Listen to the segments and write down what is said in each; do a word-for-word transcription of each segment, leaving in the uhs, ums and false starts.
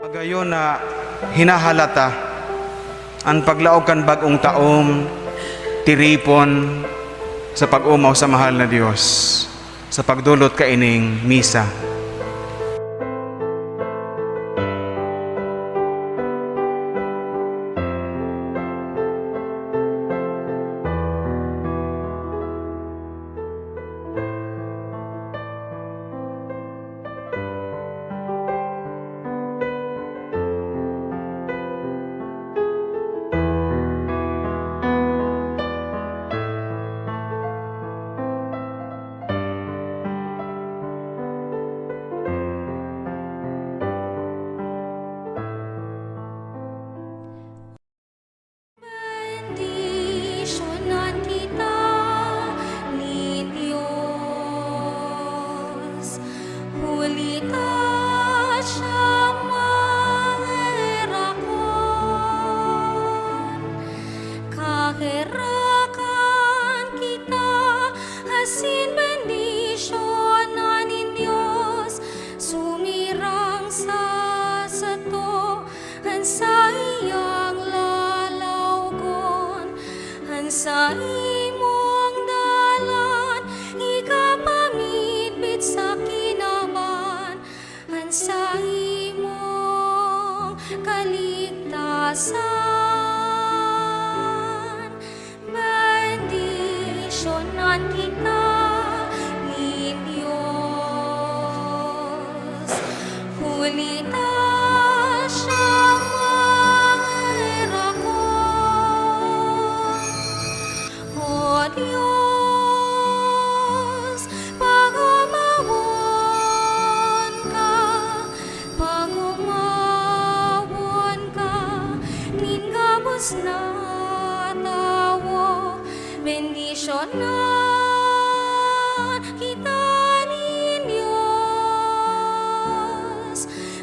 Magayon na hinahalata an paglaog kan bag-ong taom, tiripon, Sa pag-omaw sa mahal na Dios, sa pagdolot kaining misa. Bendisyonan kita nin Dios, huli ta siya maherakon. Kaherakan kita asin bendisyonan nin Dios, sumirang sa sato an saiyang lalawgon, an saimong dalan ikapamidbid sa kinaban, an saimong kaligtasan. Bendisyonan kita nin Dios, huli ta siya maherakon. O Dios, pag-omawon ka, pag-omawon ka nin gabos na tawo. Bendisyonan kita nin Dios,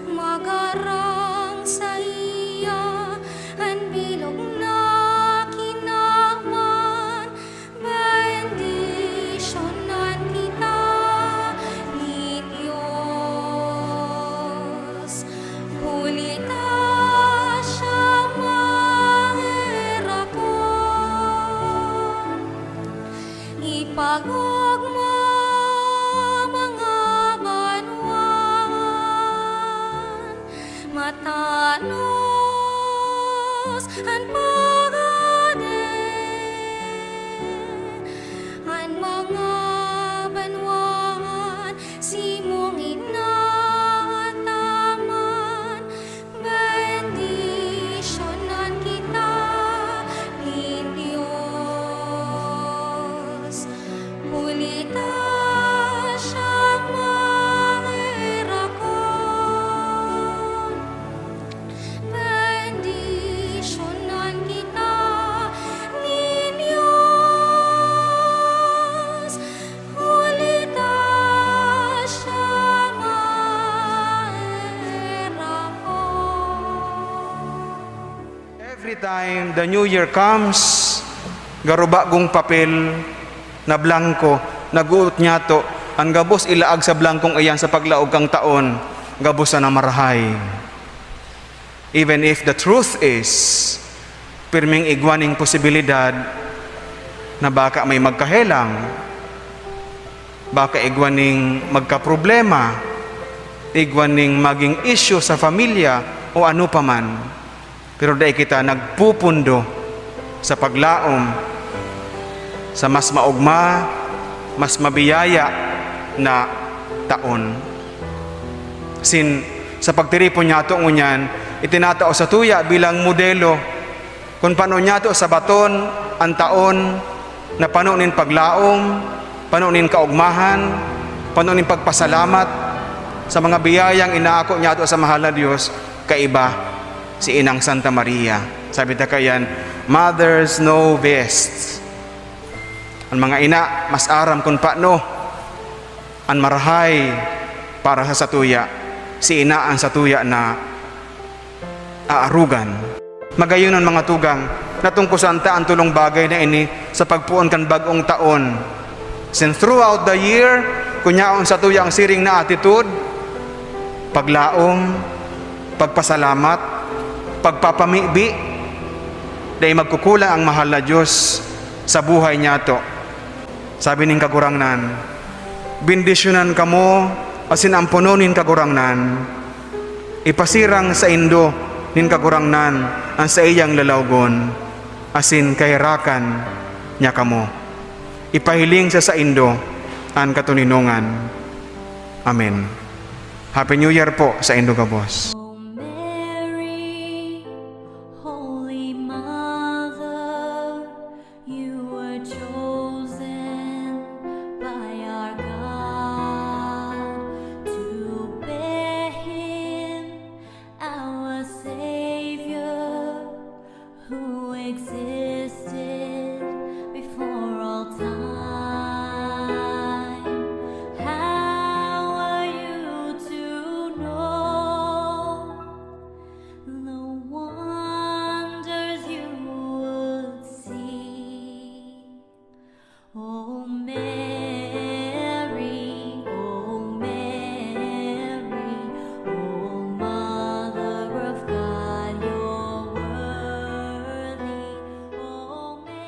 magharang saiya an bilog na kinaban. Bendisyonan kita nin Dios, huli ta siya maherakon. Ipag-ogma mga banwaan, matanos an pagade, an mga banwaan simong inaataman. Bendisyonan kita nin Dios, huli ta siya maherakon. Bendisyonan kita nin Dios, huli ta siya maherakon. Every time the New Year comes, garo bagong papel na blangko, naguot niyato an gabos ilaag sa blangkong iyan sa paglaog kan taon, gabos na marahay. Even if the truth is, pirming igwa ning posibilidad na baka may magkahelang, baka igwa ning magkaproblema, igwa ning maging isyu sa pamilya o ano pa man. Pero dai kita nagpupundo sa paglaom sa mas maogma, mas mabiyaya na taon. Sin, sa pagtiripon niyato ngunyan, itinatao satuya bilang modelo kun paano niyato sabaton an taon na pano nin paglaom, pano nin kaogmahan, pano nin pagpasalamat sa mga biyayang inaako niyato sa mahal na Dios, kaiba si Inang Santa Maria. Sabi ta kaiyan, "Mothers know best." An mga ina mas aram kun paano an marahay para sa satuya. Si ina an satuya na aarugan. Magayonon, mga tugang, natungkosan ta an tolong bagay na ini sa pagpoon kan bag-ong taon. Since throughout the year, kun yaon satuya an siring na attitude, paglaom, pagpasalamat, pagpapamibi, dai magkukulang ang mahal na Dios sa buhay niyato. Sabi nin Kagurangnan, "Bendisyonan kamo asin amponon nin Kagurangnan. Ipasirang saindo nin Kagurangnan an saiyang lalawgon, asin kaherakan niya kamo. Ipahiling sa saindo an katoninongan." Amen. Happy New Year po saindo gabos. O Mary, Holy Mother, you were chosen by our God to bear Him, our Savior, who existed before all time. How are you to know the wonders you would see? O Mary, O Mary, O Mother of God, you're worthy. O Mary.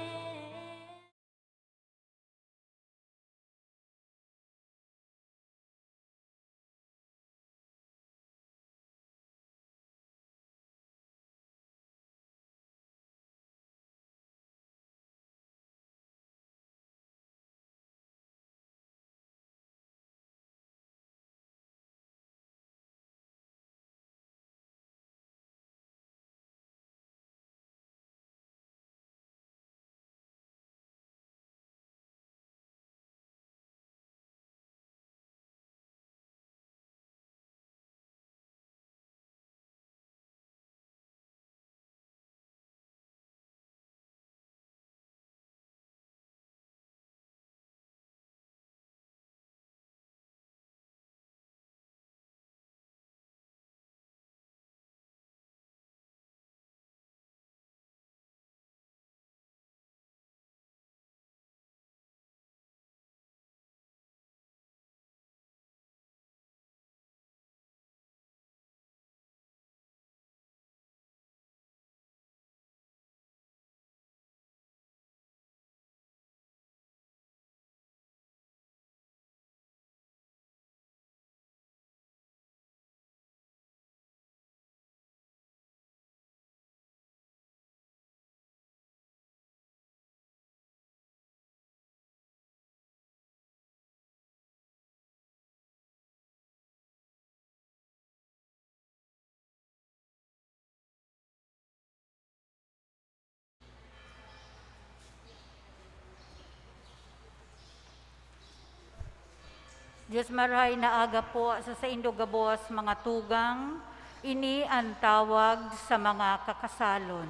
Dios marahay na aga po sa saindo gabos, mga tugang. Ini an tawag sa mga kakasalon.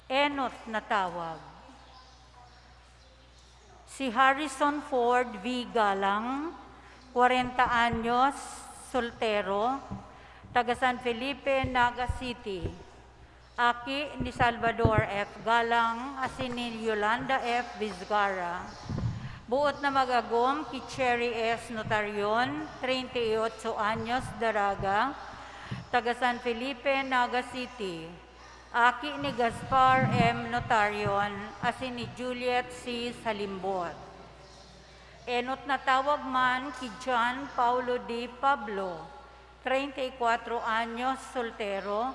Enot na tawag. Si Harrison Ford V. Galang, kwarenta anyos, soltero, taga San Felipe, Naga City. Aki ni Salvador F. Galang asin ni Yolanda F. Vizcara. Boot na mag-agom ki Cherry S. Notarion, treinta y ocho anyos, daraga, taga San Felipe, Naga City. Aki ni Gaspar M. Notarion asin ni Juliet C. Salimbot. Enot na tawag man ki John Paulo D. Pablo, treinta y cuatro anyos, soltero,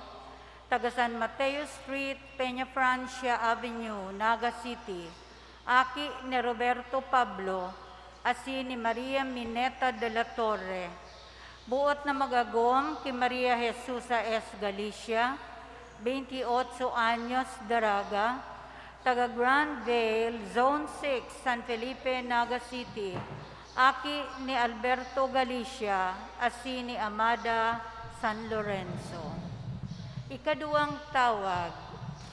taga San Mateo Street, Peñafrancia Avenue, Naga City. Aki ni Roberto Pablo asin ni Maria Mineta de la Torre. Boot na mag-agom ki Maria Jesusa S. Galicia, veinte y ocho anyos, daraga, taga Grand Vale, Zone six, San Felipe, Naga City, aki ni Alberto Galicia asin ni Amada San Lorenzo. Ikaduwang tawag,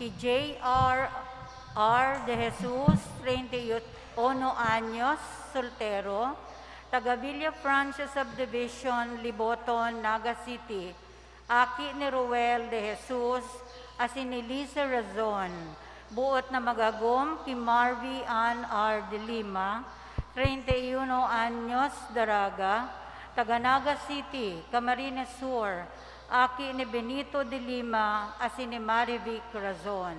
ki J R R. De Jesus, treinta y uno anyos, soltero, taga Villa Francia Subdivision, Liboton, Naga City, aki ni Ruel De Jesus asin ni Lisa Razon. Boot na mag-agom ki Marvy Ann R. De Lima, treinta y uno anyos, daraga, taga Naga City, Camarines Sur, aki ni Benito De Lima asin ni Marivic Razon.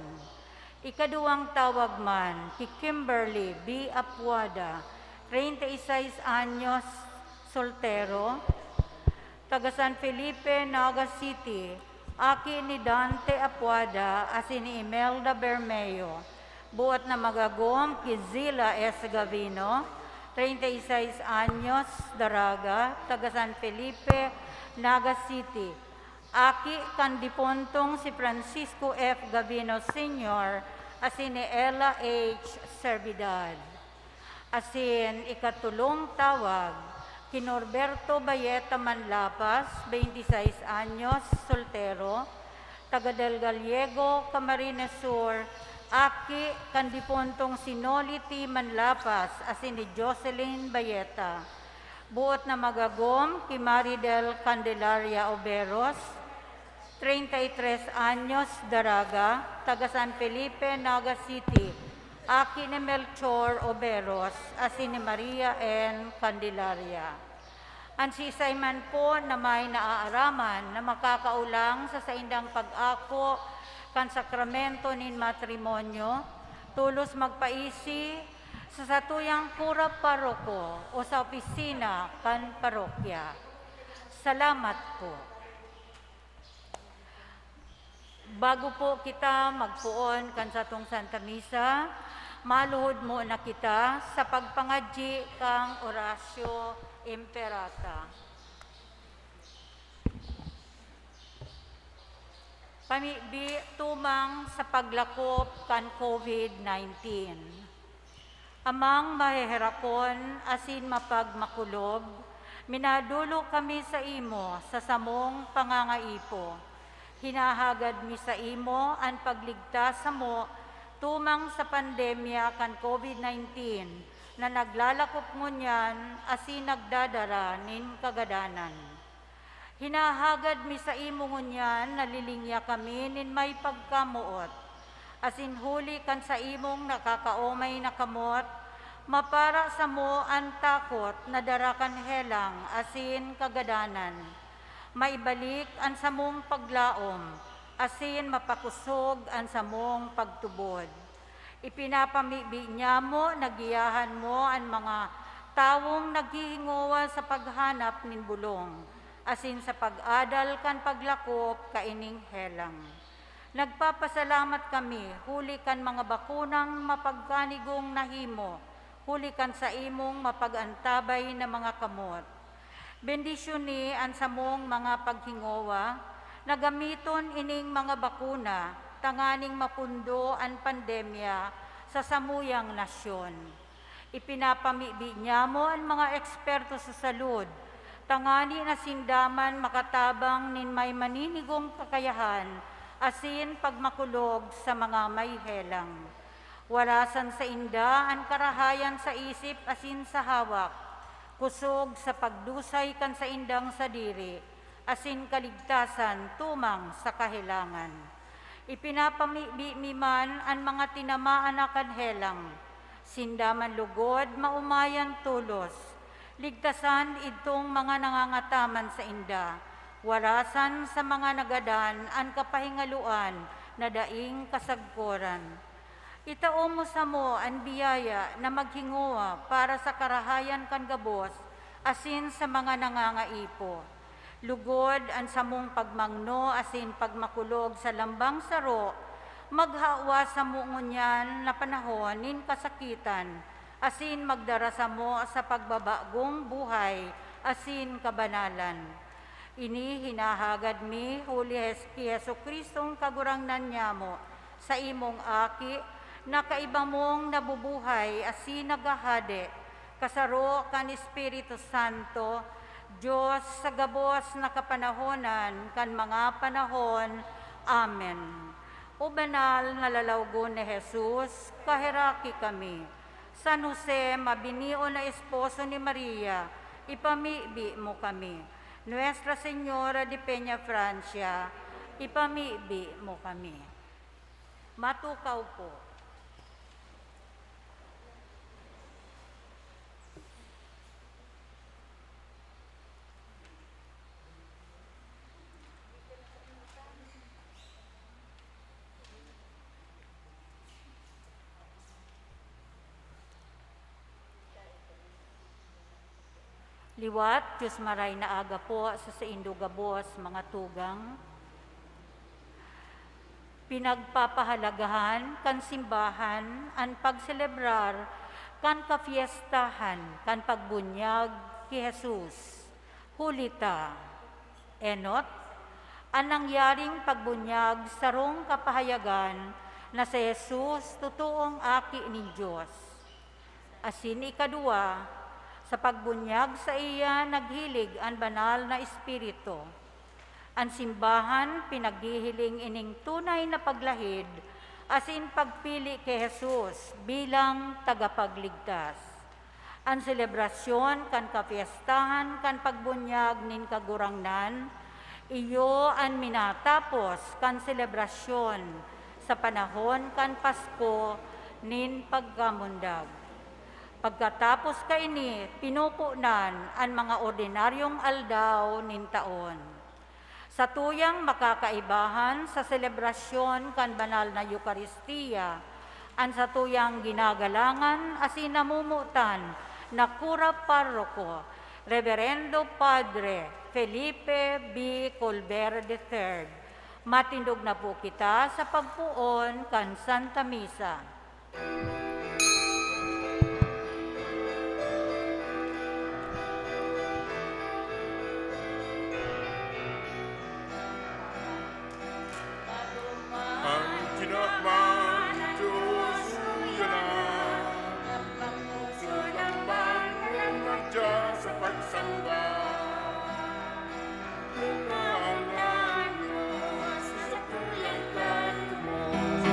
Ikaduwang tawag man ki Kimberly B. Apuada, treinta y seis anyos, soltero, taga San Felipe, Naga City, aki ni Dante Apuada asin ni Imelda Bermeo. Buot na magagom ki Zila S. Gavino, treinta y seis anyos, daraga, taga San Felipe, Naga City, aki kan dipuntong si Francisco F. Gavino Senior asin ni Ella H. Servidad. Asin ikatulong tawag ki Norberto Bayeta Manlapas, veintiseis anyos, soltero, taga Del Gallego, Camarines Sur, aki kan dipuntong si Noli T. Manlapas asin ni Jocelyn Bayeta. Buot na magagom ki Maridel Candelaria Oberos, treinta y tres anyos, daraga, taga San Felipe, Naga City, aki ni Melchor Oberos asin ni Maria N. Candelaria. An siisay man po na may naaaraman na makakaolang sa saindang pag-ako kan sakramento nin matrimonyo, tolos magpaisi sa satuyang kura paroko o sa opisina kan parokya. Salamat po. Bago po kita magpoon kan satong Santa Misa, maluhod muna kita sa pagpangadyi kan Oratio Imperata. Pamibi tumang sa paglakop kan COVID nineteen. Amang maheherakon asin mapagmakulog, minadolo kami saimo sa samong pangangaipo. Hinahagad mi saimo an pagligtas samo tumang sa pandemya kan COVID nineteen na naglalakop ngunyan asin nagdadara nin kagadanan. Hinahagad mi saimo ngunyan na lilingya kami nin may pagkamoot, asin huli kan saimong nakakaomay na kamot, mapara samo an takot na dara kan helang asin kagadanan. Maibalik an samong paglaom, asin mapakosog an samong pagtubod. Ipinapamibi niamo na giyahan mo an mga tawong naghihingowa sa paghanap nin bolong asin sa pag-adal kan paglakop kaining helang. Nagpapasalamat kami huli kan mga bakunang mapagkanigong nahimo, huli kan saimong mapag-antabay na mga kamot. Bendisyoni an samong mga paghingowa na gamiton ining mga bakuna tanganing mapundo an pandemya sa samuyang nasyon. Ipinapamibi niamo an mga eksperto sa salud, tangani na sinda man makatabang nin may maninigong kakayahan asin pagmakulog sa mga may helang. Warasan sainda an karahayan sa isip asin sa hawak, kosog sa pagdusay kan saindang sadiri, asin kaligtasan tumang sa kahelangan. Ipinapamibi mi man an mga tinamaan na kan helang. Sinda man lugod maomayan tolos. Ligtasan idtong mga nangangataman sainda. Warasan sa mga nagadan an kapahingaloan na daing kasagkoran. Itao mo samo an biyaya na maghingowa para sa karahayan kan gabos asin sa mga nangangaipo. Lugod an samong pagmangno asin pagmakulog sa lambang saro, maghawa samo ngunyan na panahon nin kasakitan, asin magdara samo sa pagbabagong buhay asin kabanalan. Ini hinahagad mi huli Jes-, ki Jesu-Cristong Kagurangnan niamo, saimong Aki, na kaiba mong nabubuhay asin naghahade, kasaro kan Espiritu Santo, Dios sa gabos na kapanahonan kan mga panahon. Amen. O banal na lalawgon ni Jesus, kaheraki kami. San Jose, mabinion na esposo ni Maria, ipamibi mo kami. Nuestra Señora de Peñafrancia, ipamibi mo kami. Matukaw po. Liwat, Diyos maray na aga po sa saindo gabos, mga tugang. Pinagpapahalagahan kan simbahan an pagselebrar kan kafiestahan kan pagbunyag ki Jesus. Huli ta, enot, an nangyaring pagbunyag sarong kapahayagan na si Jesus totoong Aki nin Dios. Asin ikaduwa, sa pagbunyag saiya naghilig an Banal na Espiritu. An simbahan pinaghihiling ining tunay na paglahid asin pagpili ki Jesus bilang Tagapagligtas. An selebrasyon kan kapiestahan kan pagbunyag nin Kagurangnan iyo an minatapos kan selebrasyon sa panahon kan Pasko nin Pagkamundag. Pagkatapos kaini, pinuponan an mga ordinaryong aldaw nin taon. Satuyang makakaibahan sa selebrasyon kan Banal na Eukaristia, an satuyang ginagalangan asin namomotan na Kura Paroko, Reverendo Padre Felipe B. Colbert the third. Matindog na po kita sa pagpoon kan Santa Misa. Ang kinaban ng Diyos, uya na. Ang puso ng Panginoon magdiya sa pagsamba. Ang Diyos sa tuyang kalmos,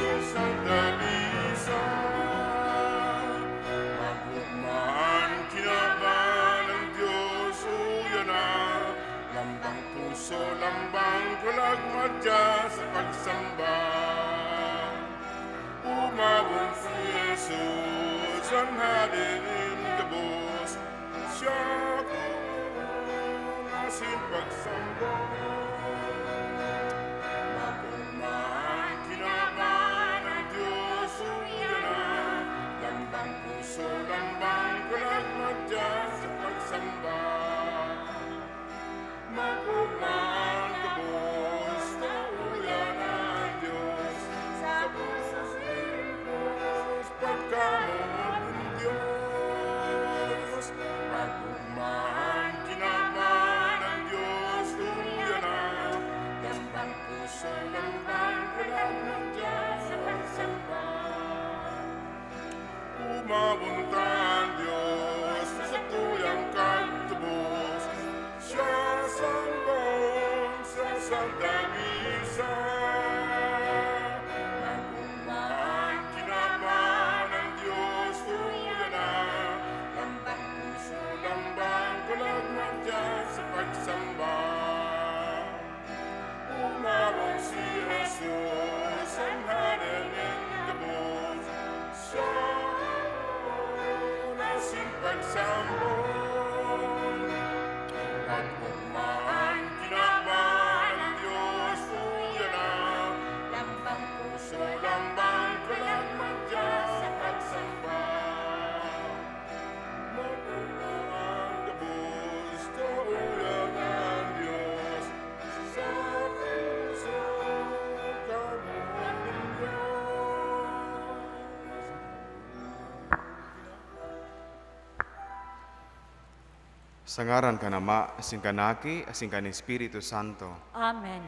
sa Santa Misa. Magugma an kinaban ng Diyos, uya na. Lambang puso, lambang kalag, magdiya sa pagsamba. Umabot si Jesus, an Hade nin gabos. Siya ko asin pagsamba. Magugma an kinaban ng Diyos, uya na. Lambang puso, lambang kalag, magdiya sa pagsamba. Magugma an gabos, ta uya na an Diyos sa puso nin gabos. Pagkamoot nin Diyos, magugma an kinaban ng Diyos, uya na. Lambang puso, lambang kalag, magdiya sa pagsamba. Umabot an Diyos sa tuyang kagtubos, siya sambahon sa Santa Misa. Magugma an kinaban ng Diyos, uya na. Lambang puso, lambang kalag, magdiya sa pagsamba. Umabot si Jesus, an Hade nin gabos. Siya asin pagsambahon. Magugma an kinaban ng Diyos, uya na. Lambang puso, lambang kalag, magdiya sa pagsamba. Magugma an gabos, ta uya na an Diyos sa puso, pagkamoot nin Diyos. Sa ngaran kan Ama, asin kan Aki, asin kan Espiritu Santo. Amen.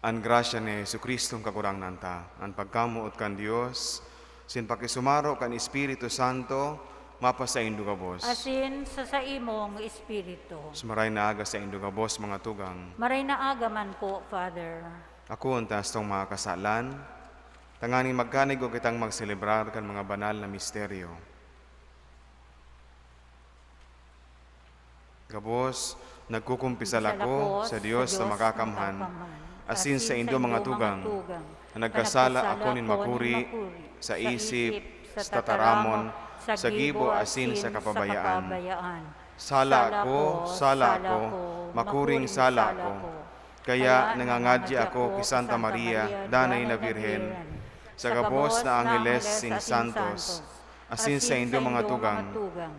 An grasya ni Jesu-Cristong Kagurangnan ta, an pagkamoot kan Dios, asin pakisumaro kan Espiritu Santo, mapasaindo gabos. Asin sa saimong espiritu. Sa maray na aga saindo gabos, mga tugang. Maray na aga man po, Father. Akoon ta an satong mga kasalan, tanganing magkanigo kitang magselebrar kan mga banal na misteryo. Gabos, nagkukumpisal ako sa Dios na makakamhan, asin saindo mga tugang, na nagkasala ako nin makuri, sa isip, sa tataramon, sa gibo asin sa kapabayaan. Sala ko, sala ko, makuring sala ko. Kaya nangangadyi ako ki Santa Maria, Danay na Birhen, sa gabos na angheles asin santos, Asin saindo mga tugang,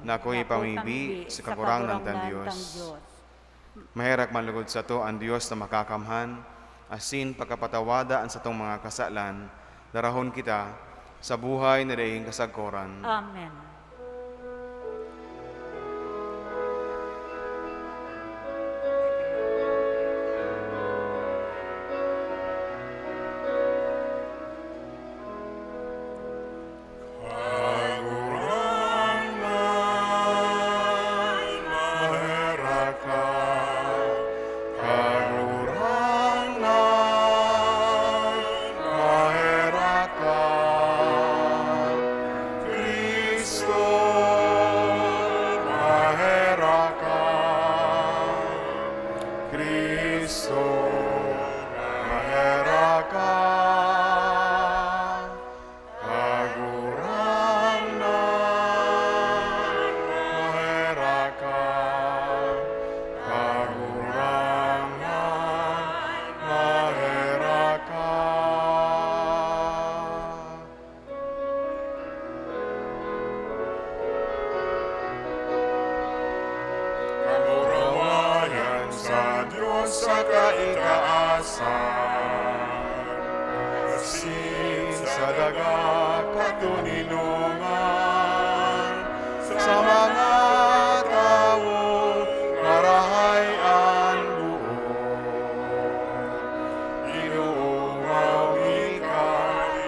na ako'y pamibi sa Kagurangnan tang Dios. Maherak man logod sato an Dios na Makakamhan, asin pagkapatawada an satong mga kasalan, darahon kita sa buhay na daing kasagkoran. Amen. Kagurangnan, maherak ka. Kagurangnan, maherak ka. Cristo, maherak ka. Cristo, maherak ka. Kagurangnan, maherak ka. Kagurangnan, maherak ka. Kamurawayan sa Dios sa kaitaasan, asin sa daga katoninongan, sa mga tawong marahay an buot. Inuungaw mi ka,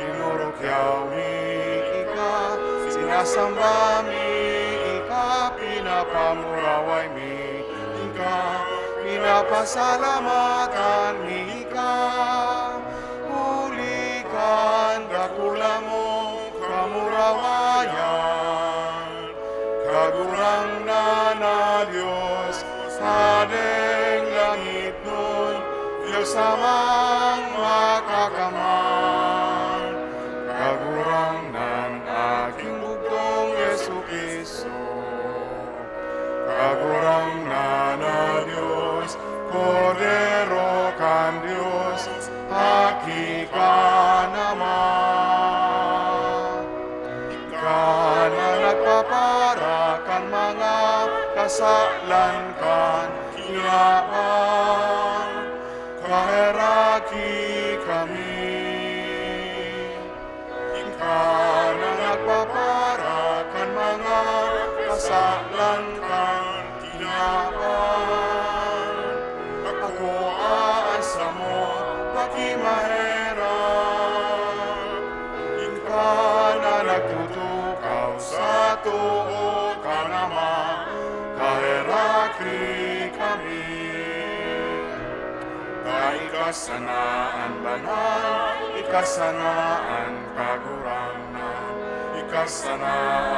inurukyaw mi ika, sinasamba mi ika, pinapamuraway mi ika, pinapasalamatan mi ika, huli kan dakula mong kamurawayan. Kagurangnan na Dios, Hadeng langitnon, Dios Amang Makakamhan, Kagurangnan, Aking Bugtong Jesu-Cristo. Kagurangnan na Dios, Kordero kan Dios, Aki kan Ama. Ika na nagpapara kan mga kasalan kan kinaban, kaheraki kami. Ika na nagpapara kan mga kasalan kan kinaban. Akoa an samo, pakimaherak. Ika na nagtutukaw sa too kan Ama, kaheraki kami. Ta ika sana an banal, ika sana an kagurangnan, ika sana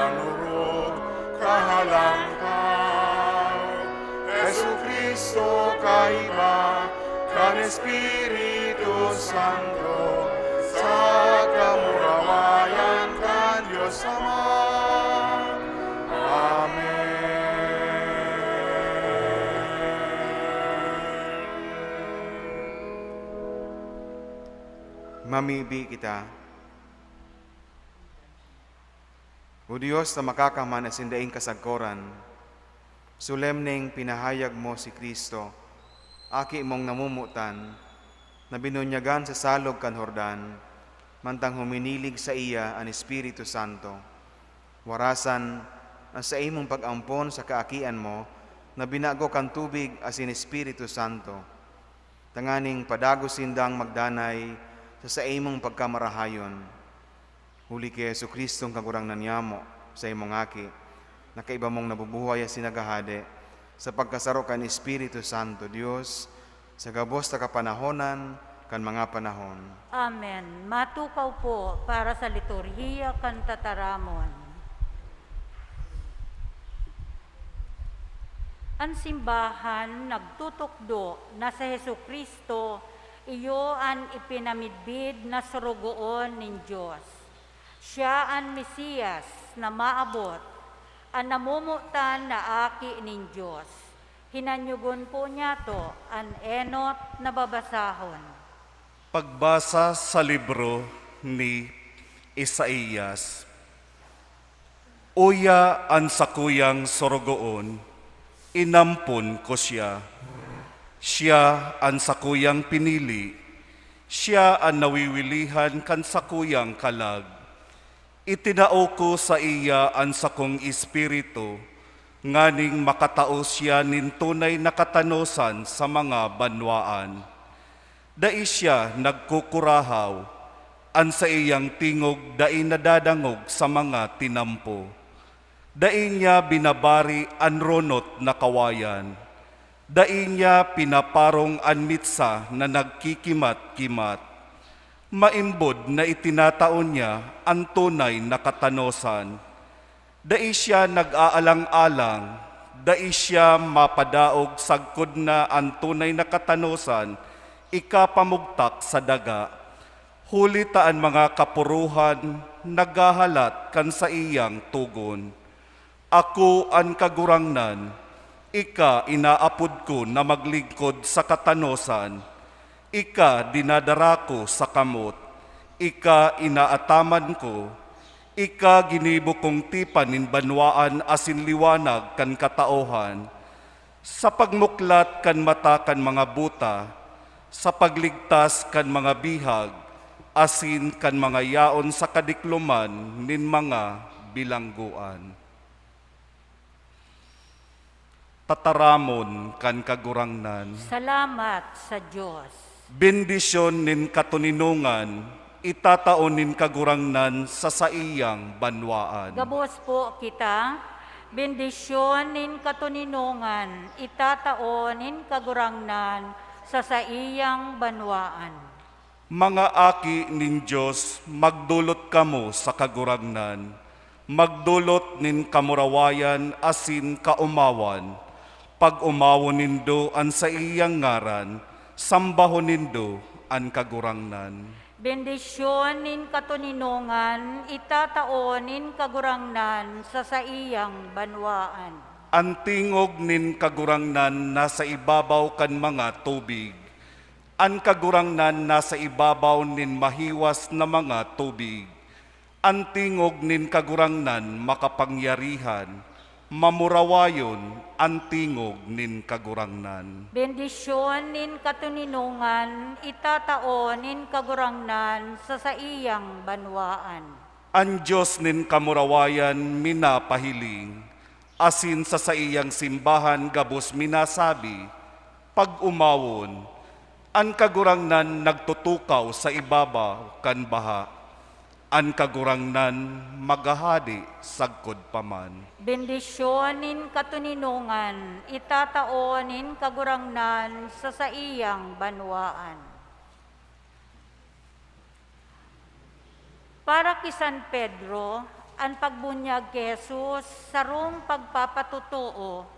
an orog, kahalangkaw. Jesu-Cristo, kaiba kan Espiritu Santo, sa kamurawayan kan Dios Ama. Amen. Mamibi kita. O Dios na Makakamhan asin daing kasagkoran, solemneng pinahayag mo si Cristo, Aki mong namomotan, na binunyagan sa salog kan Jordan, mantang huminilig saiya an Espiritu Santo. Warasan an saimong pag-ampon sa kaakian mo na binago kan tubig asin Espiritu Santo, tanganing padagos sindang magdanay sa saimong pagkamarahayon. Huli ki Jesu-Cristong Kagurangnan niyamo, saimong Aki, na kaiba mong nabubuhay asin naghahade sa pagkasaro kan Espiritu Santo, Dios, sa gabos na kapanahonan kan mga panahon. Amen. Matukaw po para sa liturhiya kan tataramon. An simbahan nagtutukdo na si Jesu-Cristo iyo an ipinamidbid na sorogoon nin Dios. Siya an Mesias na maabot, an namomotan na Aki nin Dios. Hinanyogon po niyato an enot na babasahon. Pagbasa sa libro ni Isaias. Uya an sakuyang sorogoon, inampon ko siya. Siya an sakuyang pinili, siya an nawiwilihan kan sakuyang kalag. Itinao ko saiya an sakong espiritu, nganing makatao siya nin tunay na katanosan sa mga banwaan. Dai siya nagkukurahaw, an saiyang tingog dai nadadangog sa mga tinampo. Dai niya binabari an ronot na kawayan. Dai niya pinaparong an mitsa na nagkikimat-kimat. Maimbod na itinatao niya an tunay na katanosan. Dai siya nag-aalang-alang, dai siya mapadaog sagkod na an tunay na katanosan ikapamugtak sa daga, huli ta an mga kapurohan naghahalat kan saiyang togon. Ako an Kagurangnan, ika inaapod ko na maglingkod sa katanosan, ika dinadara ko sa kamot, ika inaataman ko, ika ginibo kong tipan nin banwaan asin liwanag kan katawohan, sa pagmuklat kan mata kan mga buta, sa pagligtas kan mga bihag, asin kan mga yaon sa kadikloman nin mga bilanggoan. Tataramon kan Kagurangnan. Salamat sa Dios. Bendisyon nin katoninongan itatao nin Kagurangnan sa saiyang banwaan. Gabos po kita. Bendisyon nin katoninongan itatao nin Kagurangnan sa saiyang banwaan. Mga aki nin Dios, magdolot kamo sa Kagurangnan. Magdolot nin kamurawayan asin kaomawan. Pag-omawon nindo an saiyang ngaran, sambahon nindo an Kagurangnan. Bendisyon nin katoninongan itatao nin Kagurangnan sa saiyang banwaan. An tingog nin Kagurangnan nasa ibabaw kan mga tubig. An Kagurangnan nasa ibabaw nin mahiwas na mga tubig. An tingog nin Kagurangnan makapangyarihan, mamurawayon an tingog nin Kagurangnan. Bendisyon nin katoninongan itatao nin Kagurangnan sa saiyang banwaan. An Dios nin kamurawayan minapahiling, asin sa saiyang simbahan gabos minasabi, "Pag-omawon, an Kagurangnan nagtutukaw sa ibabaw kan baha. An Kagurangnan maghahade sagkod pa man." Bendisyon nin katoninongan itatao nin Kagurangnan sa saiyang banwaan. Para ki San Pedro, an pagbunyag ki Jesus sarong pagpapatotoo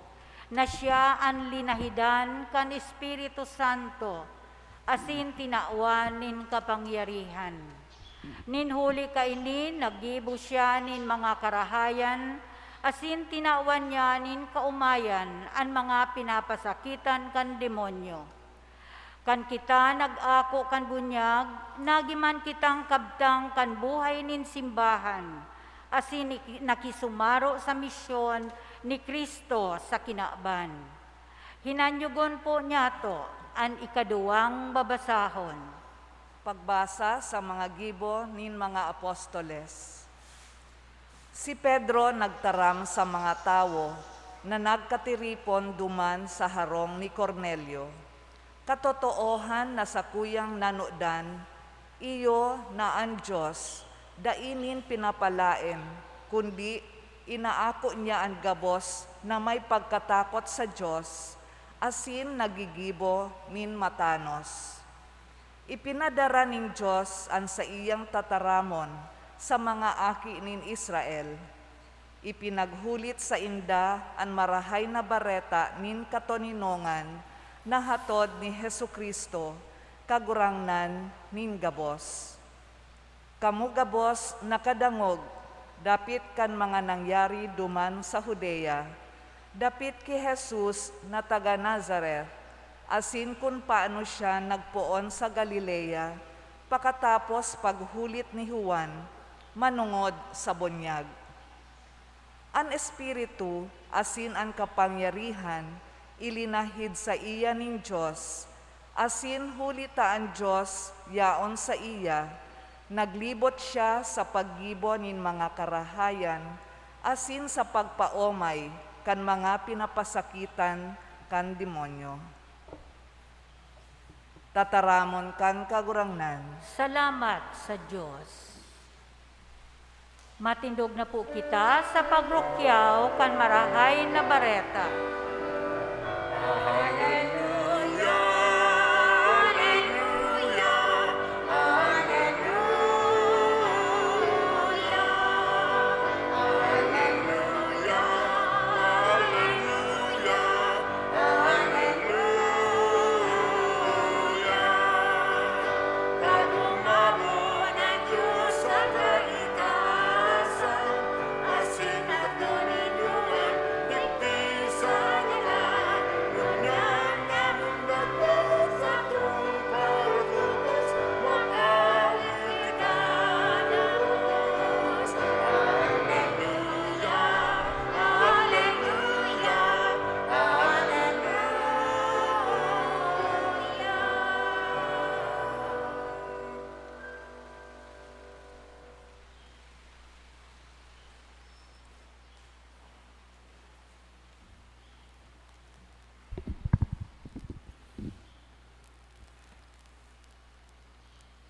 na siya an linahidan kan Espiritu Santo asin tinawan nin kapangyarihan. Nin huli kaini, naggibo siya nin mga karahayan asin tinawan niya nin kaomayan an mga pinapasakitan kan demonyo. Kan kita nag-ako kan bunyag, nagiman kitang kabtang kan buhay nin simbahan, asin naki-, nakisumaro sa misyon ni Cristo sa kinaban. Hinanyogon po niyato an ikaduwang babasahon. Pagbasa sa mga gibo nin mga apostoles. Si Pedro nagtaram sa mga tawo na nagkatiripon duman sa harong ni Cornelio, "Katotoohan na sakuyang nanodan, iyo na an Dios dai nin pinapalaen, kundi inaako niya an gabos na may pagkatakot sa Dios, asin naggigibo nin matanos." Ipinadara nin Dios an saiyang tataramon sa mga aki nin Israel. Ipinaghulit sainda an Marahay na Bareta nin katoninongan na hatod ni Jesu-Cristo, Kagurangnan nin gabos. Kamo gabos nakadangog dapit kan mga nangyari duman sa Judea, dapit ki Jesus na taga Nazareth, asin kun paano siya nagpoon sa Galilea pakatapos paghulit ni Juan manongod sa bunyag. An Espiritu asin an kapangyarihan ilinahid saiya nin Dios, asin huli ta an Dios yaon saiya, naglibot siya sa paggibo nin mga karahayan asin sa pagpaomay kan mga pinapasakitan kan demonyo. Tataramon kan Kagurangnan. Salamat sa Dios. Matindog na po kita sa pagrukyaw kan Marahay na Bareta. Hallelujah! Hallelujah! Hallelujah! Hallelujah! Hallelujah! Hallelujah! Pagumabon ang Diyos sa kaitaasan, asin ang kaninuan digdi sa ngaran. Ngunyan na mundagot sa tong paragubos, mag-awit ka na Diyos. Hallelujah! Hallelujah! Hallelujah!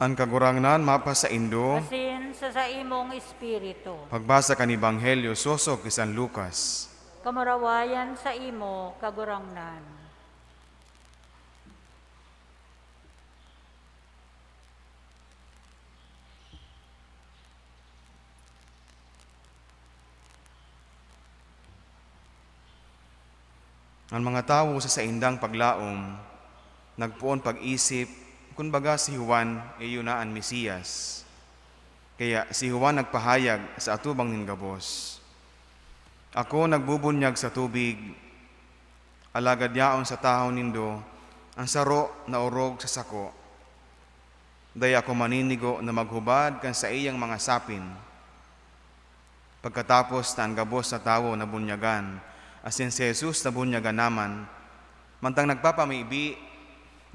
An Kagurangnan mapasaindo. Asin sa saimong espiritu. Pagbasa kan Ebanghelyo sosog ki San Lucas. Kamurawayan saimo, Kagurangnan. An mga tawo sa saindang paglaom nagpoon pag-isip kun baga si Juan iyo na an Mesias. Kaya si Juan nagpahayag sa atubang nin gabos, "Ako nagbubunyag sa tubig, alagad yaon sa tahaw nindo an saro na orog sa sako. Dai ako maninigo na maghubad kan saiyang mga sapin." Pagkatapos na an gabos na tawo nabunyagan, asin si Jesus nabunyagan naman, mantang nagpapamibi,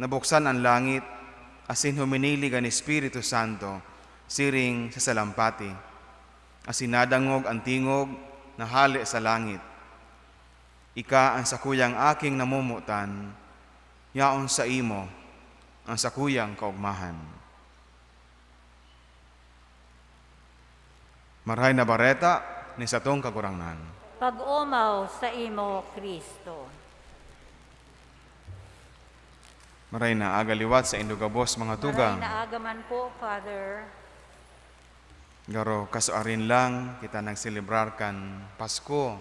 nabuksan an langit, asin huminilig an Espiritu Santo siring sa salampati. Asin nadangog an tingog na hale sa langit, "Ika an sakuyang Aking namomotan, yaon saimo an sakuyang kaogmahan." Marahay na Bareta nin satong Kagurangnan. Pag-omaw saimo, Cristo. Marahay na aga liwat saindo gabos, mga tugang. Marahay na aga man po, Father. Garo kasuarin lang kita nagselebrar kan Pasko.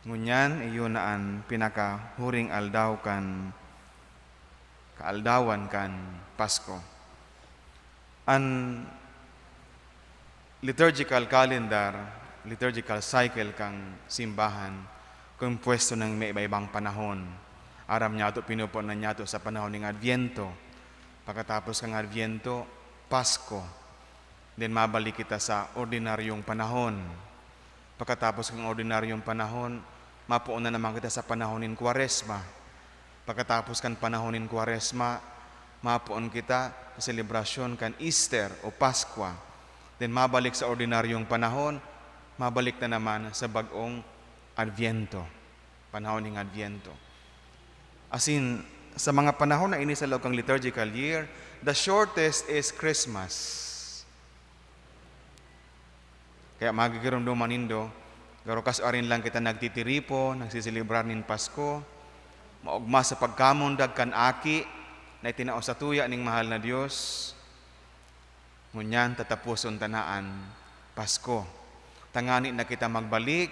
Ngunyan, iyo na an pinakahuring aldaw kan kaaldawan kan Pasko. An liturgical calendar, liturgical cycle kan simbahan, kompuesto nin may iba-ibang panahon. Aram nyato, pinupunan nyato sa panahon nin Adviento. Pagkatapos kan Adviento, Pasko. Then mabalik kita sa ordinaryong panahon. Pagkatapos kan ordinaryong panahon, mapoon na naman kita sa panahon nin Kwaresma. Pagkatapos kan panahon nin Kwaresma, mapoon kita sa selebrasyon kan Easter o Paskwa. Then mabalik sa ordinaryong panahon, mabalik na naman sa bag-ong Adviento, panahon nin Adviento. Asin, sa mga panahon na ini sa laog kan liturgical year, the shortest is Christmas. Kaya magigiromdoman nindo, garo kasuarin lang kita nagtitiripon, nagsiselebrar nin Pasko. Maogma sa pagkamundag kan Aki na itinao satuya ning mahal na Dios. Ngunyan, tataposon ta na an Pasko, tangani na kita magbalik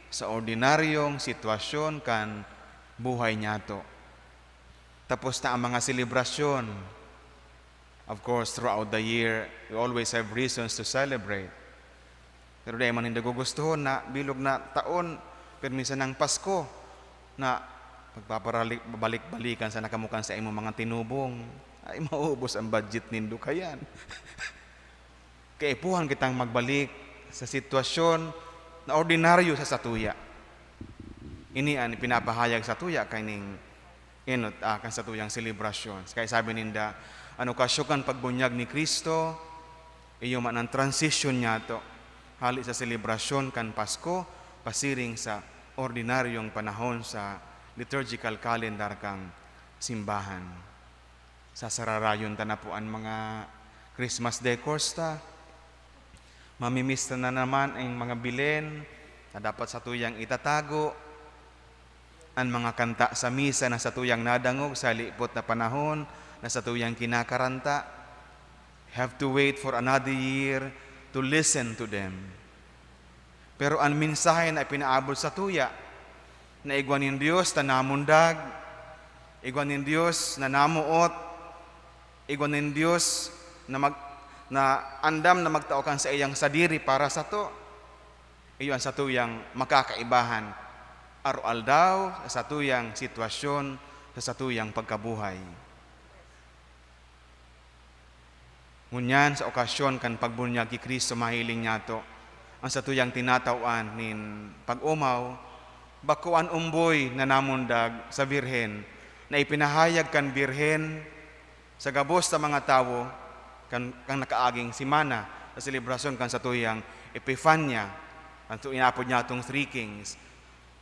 sa ordinaryong sitwasyon kan buhay nyato. Tapos na ang mga selebrasyon. Of course, throughout the year, we always have reasons to celebrate. Pero dai man ninda gugustuhon na bilog na taon, pirmi sanang Pasko, na magpaparalik-, babalik-balikan sana kamo kan saimong mga tinubong. Ay, maubos ang budget nindo kayan. Kaipuhan kitang magbalik sa sitwasyon na ordinaryo sa satuya. Ini an ipinapahayag satuya kaning enot, ah, kan satuyang selebrasyon. Kaya sabi ninda, an okasyon kan pagbunyag ni Cristo, iyo man an transition niyato, hali sa selebrasyon kan Pasko, pasiring sa ordinaryong panahon sa liturgical calendar kan simbahan. Sasararayon ta na po an mga Christmas decors ta. Mamimiss ta na naman ang mga bilin na dapat satuyang itatago. An mga kanta sa misa na satuyang nadangog sa halipot na panahon na satuyang kinakaranta. Have to wait for another year to listen to them. Pero an mensahe na ipinaabot satuya, na igwa nin Dios na namundag, igwa nin Dios na namoot, igwa nin Dios na mag-, na andam na magtao kan saiyang sadiri para sato. Iyo an satuyang makakaibahan, aroaldaw, sa satuyang sitwasyon, sa satuyang pagkabuhay. Ngunyan, sa okasyon kan pagbunyag ki Cristo, mahiling niyato an satuyang tinatawan nin pag-omaw, bako an omboy na namundag sa Birhen, na ipinahayag kan Birhen sa gabos na mga tawo kan, kan nakaaging semana sa selebrasyon kan satuyang Epifania, an tu-, inapod niyatong Three Kings.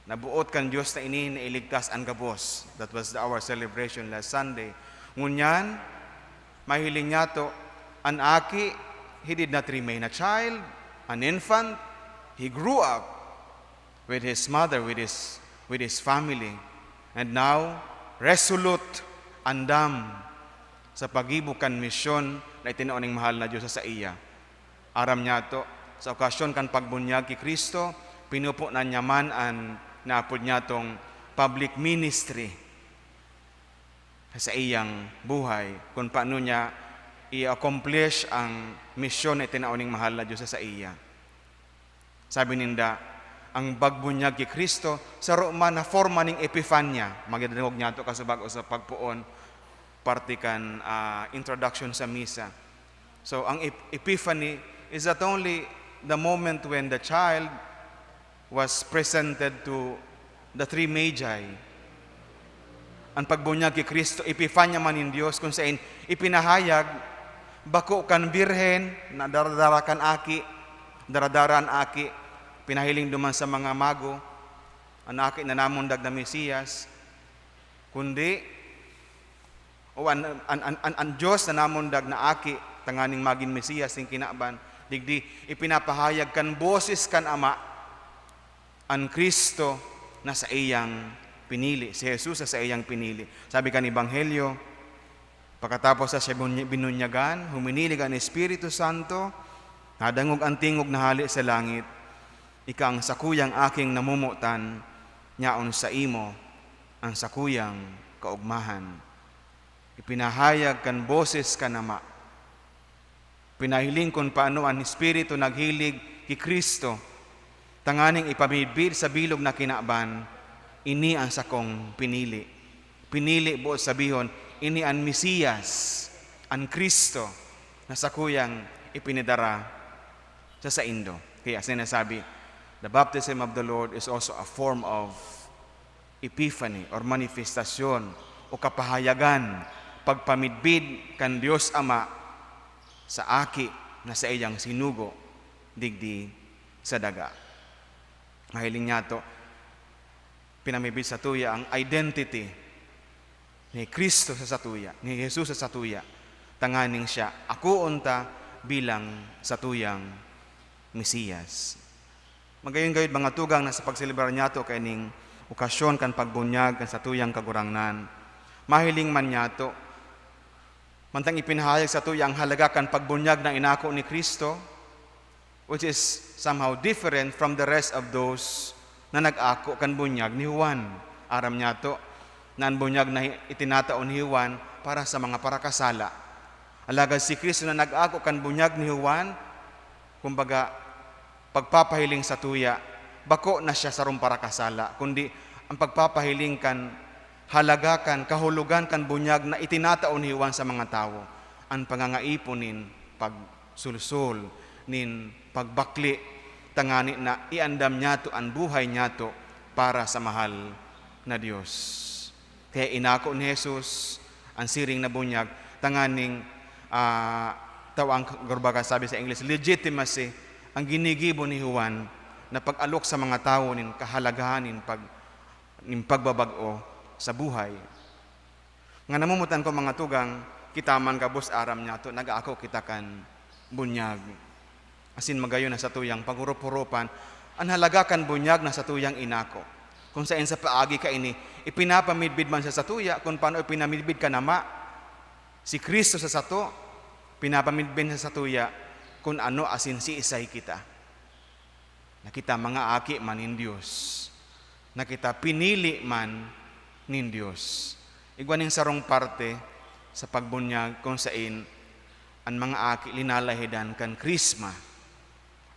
Naboot kan Dios na ini na iligtas an gabos. That was our celebration last Sunday. Ngunyan, mahiling niyato, an aki, he did not remain a child, an infant. He grew up with his mother, with his, with his family. And now, resolute, andam sa paggibo kan misyon na itinao ning mahal na Dios sa saiya. Aram niyato, sa okasyon kan pagbunyag ki Cristo, pinupunan niya man an naapod niyatong public ministry sa saiyang buhay, kun paano niya i-accomplish ang misyon na itinao ning mahal na Dios sa saiya. Sabi ninda, ang pagbunyag ki Cristo, saro man na forma ning Epifania. Magdadangog niyato kasubag-o sa pagpoon, parte kan, ah, introduction sa misa. So, ang ep-, Epiphany is not only the moment when the child was presented to the three Magi. An pagbunyag ki Cristo, Epifania man nin Dios, kun saen ipinahayag, bako kan birhen na daradara kan aki, daradara an aki, pinahiling duman sa mga mago, an aki na namundag na Mesiyas, kundi, o an, an, an, an, an Dios na namundag na aki, tanganing magin Mesiyas nin kinaban, digdi ipinapahayag kan boses kan Ama, an Cristo na saiyang pinili, si Jesus na saiyang pinili. Sabi kan Ebanghelyo, pakatapos na siya bunyi-, binunyagan, huminilig an Espiritu Santo, nadangog an tingog na hale sa langit, "Ika an sakuyang aking namomotan, yaon saimo an sakuyang kaogmahan." Ipinahayag kan boses kan Ama. Pinahiling kun paano an Espiritu naghilig ki Cristo, tanganing ipamidbid sa bilog na kinaban, "Ini an sakong pinili." Pinili, boot sabihon, ini an Mesiyas, an Cristo, na sakuyang ipinadara sa saindo. Kaya sinasabi, the baptism of the Lord is also a form of epiphany or manifestasyon o kapahayagan, pagpamidbid kan Dios Ama sa Aki na saiyang sinugo digdi sa daga. Mahiling niyato, pinamidbid satuya ang identity ni Cristo sa satuya, ni Jesus sa satuya, tanganing siya akoon ta bilang satuyang Mesiyas. Magayon gayod, mga tugang, na sa pagselebrar niyato kaining okasyon kan pagbunyag kan satuyang Kagurangnan, mahiling man niyato, mantang ipinahayag satuya ang halaga kan pagbunyag na inako ni Cristo, which is somehow different from the rest of those na nag-ako kan bunyag ni Juan. Aram niyato na an bunyag na itinatao ni Juan para sa mga parakasala. Alagad si Cristo na nag-ako kan bunyag ni Juan, kumbaga, pagpapahiling satuya, bako na siya sarong parakasala, kundi ang pagpapahiling kan halaga kan kahulogan kan bunyag na itinatao ni Juan sa mga tawo, an pangangaipo nin pagsulsol, nin pagbakle, tangani na iandam niyato an buhay niyato para sa mahal na Dios. Kaya inako ni Jesus an siring na bunyag tanganing, ah, tawang, gurbaga sabi sa English, legitimacy, ang ginigibo ni Juan na pag-alok sa mga tawo nin kahalagahan nin pag-, nin pagbabag-o sa buhay. Nga namomotan ko, mga tugang, kita man gabos aram niyato, nag-aako kita kan bunyag. Asin magayon na satuyang paghurup-hurupan an halaga kan bunyag na satuyang inako. Kun saen sa paagi kaini, ipinapamidbid man sa satuya kun paano ipinamidbid kan Ama si Cristo sa sato, pinapamidbid sa satuya kun ano asin siisay kita. Na kita mga aki man nin Dios, na kita pinili man nin Dios. Igwa ning sarong parte sa pagbunyag kun saen an mga aki linalahidan kan Krisma.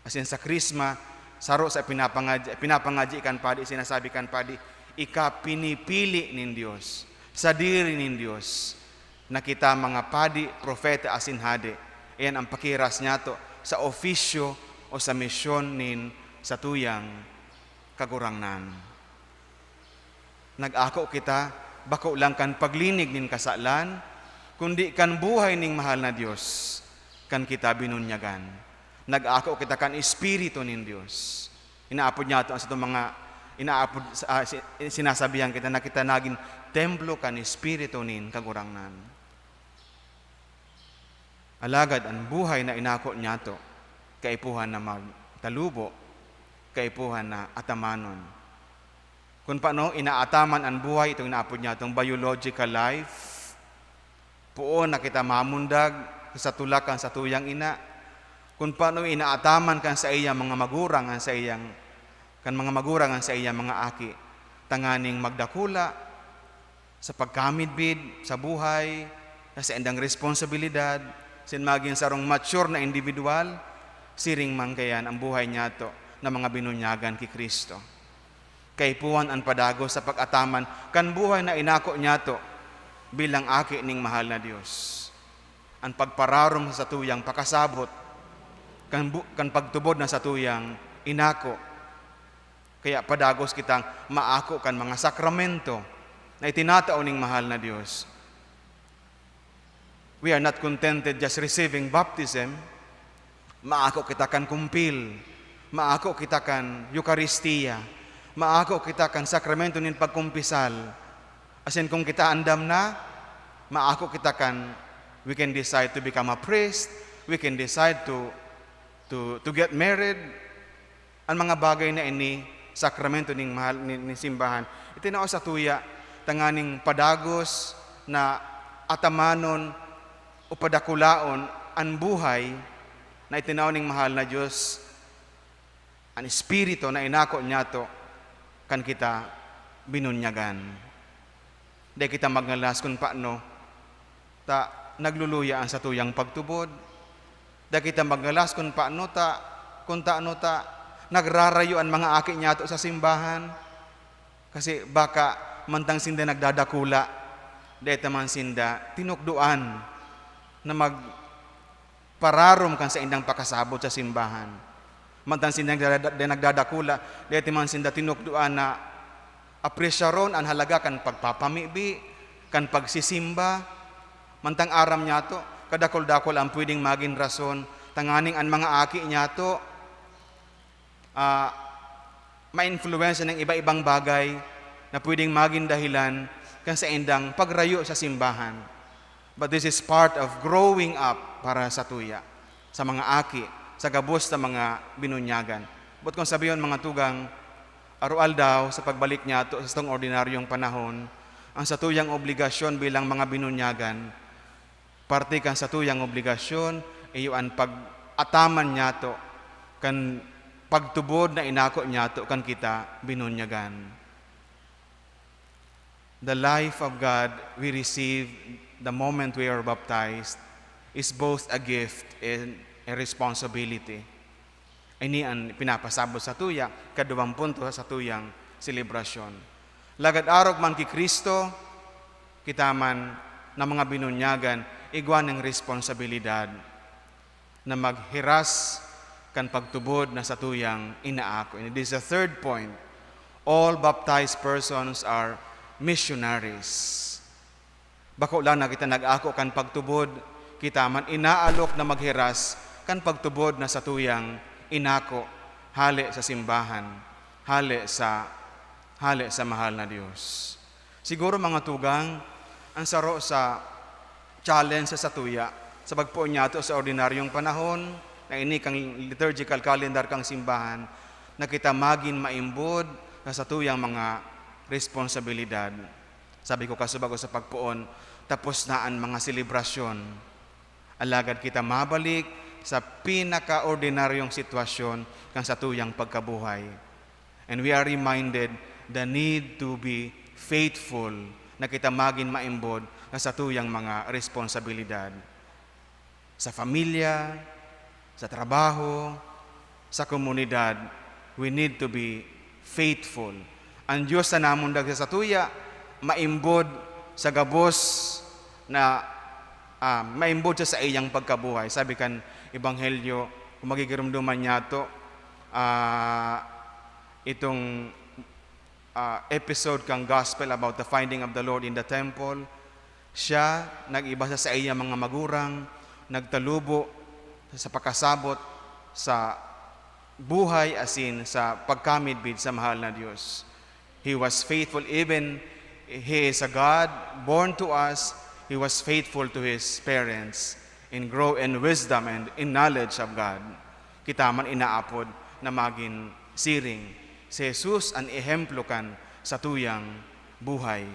Asin sa Krisma, saro sa pinapangad-, pinapangadyi kan padi, sinasabi kan padi, "Ika pinipili nin Dios, sadiri nin Dios, na kita mga padi, propeta, asin hade." Iyan ang pakiras niyato sa ofisyo o sa misyon nin satuyang Kagurangnan. Nag-ako kita, bako lang kan paglinig nin kasalan, kundi kan buhay ning mahal na Dios, kan kita binunyagan. Nag-ako kita kan Espiritu nin Dios. Inaapod niyato an satong mga, inaapod, ah, si-, sinasabihan kita na kita nagin templo kan Espiritu nin Kagurangnan. Alagad an buhay na inako niyato, kaipuhan na magtalubo, kaipuhan na atamanon. Kun paano inaataman an buhay, itong inaapod niyatong biological life, poon na kita mamundag sa tulak kan satuyang ina. Kun paano inaataman kan saiyang mga magurang an saiyang, kan mga magurang an saiyang mga aki, tanganing magdakula, sa pagkamidbid sa buhay, sa saindang responsibilidad, asin magin sarong mature na individual, siring man kaiyan an buhay niyato na mga binunyagan ki Cristo. Kaipuhan an padagos sa pag-ataman kan buhay na inako niyato bilang aki ning mahal na Dios. An pagpararom sa satuyang pakasabot kan bu-, kan pagtubod na satuyang inako. Kaya padagos kitang maako kan mga sakramento na itinatao ning mahal na Dios. We are not contented just receiving baptism. Maako kita kan kumpil, maako kita kan Eukaristia, maako kita kan sakramento nin pagkumpisal. Asin kung kita andam na, maako kita kan, we can decide to become a priest, we can decide to, to, to get married, an mga bagay na ini, sakramento nin mahal, nin, nin simbahan, itinao sa tuya tanganing padagos na atamanon o padakulaon an buhay na itinao ning mahal na Dios, an Espiritu na inako niyato kan kita binunyagan. Dai kita magngalas kun paano ta nagluluya an satuyang pagtubod. Dai kita magngalas kun paano ta, kun taano ta nagrarayo an mga aki niyato sa simbahan. Kasi baka mantang sinda nagdadakula, dai ta man sinda tinukdoan na mag-, pararom kan saindang pakasabot sa simbahan. Mantang sinda nagdada-, nagdadakula, dai ta man sinda tinukdoan na apresyaron an halaga kan pagpapamibi, kan pagsisimba. Mantang aram niyato, kadakul-dakul an pwedeng magin rason tanganing an mga aki niyato, ah, maimpluwensya nin iba-ibang bagay na pwedeng magin dahilan kan saindang pagrayo sa simbahan. But this is part of growing up para sa tuya, sa mga aki, sa gabos na mga binunyagan. But kung sabihon, mga tugang, aroaldaw sa pagbalik niyato sa satong ordinaryong panahon, ang satuyang obligasyon bilang mga binunyagan, parte kan satuyang obligasyon, iyo an pag-ataman niyato kan pagtubod na inako niyato kan kita binunyagan. The life of God we receive the moment we are baptized is both a gift and a responsibility. Ini an pinapasabot sa tuya, kaduwang punto sa tuyang selebrasyon. Lagad arog man ki Cristo, kita man na mga binunyagan, igwa ning responsabilidad na maghiras kan pagtubod na satuyang inaako. And this is the third point. All baptized persons are missionaries. Bako lang na kita nag-ako kan pagtubod, kita man inaalok na maghiras kan pagtubod na satuyang inako, hale sa simbahan, hale sa, hale sa mahal na Dios. Siguro, mga tugang, ang saro sa challenge sa satuya, sa pagpoon niyato sa ordinaryong panahon, na ini kang liturgical calendar kang simbahan, na kita magin maimbod sa satuyang mga responsibilidad. Sabi ko kasubago sa pagpoon, tapos na an mga selebrasyon. Alagad kita mabalik sa pinakaordinaryong sitwasyon kan satuyang pagkabuhay. And we are reminded the need to be faithful na kita magin maimbod sa satuyang mga responsibilidad. Sa pamilya, sa trabaho, sa komunidad, we need to be faithful. Ang Diyos na namundag sa satuya, maimbod sa gabos na, ah, maimbod sa saiyang pagkabuhay. Sabi kan Ebanghelyo, kung magigirumduman niyato, ah, itong, ah, episode kan Gospel about the finding of the Lord in the temple, siya nag-iba sa saiyang mga magurang, nagtalubo sa pakasabot sa buhay asin sa pagkamidbid sa mahal na Dios. He was faithful, even he is a God born to us, he was faithful to his parents and grow in wisdom and in knowledge of God. Kita man inaapod na magin siring. Si Jesus an ehemplo kan satuyang buhay.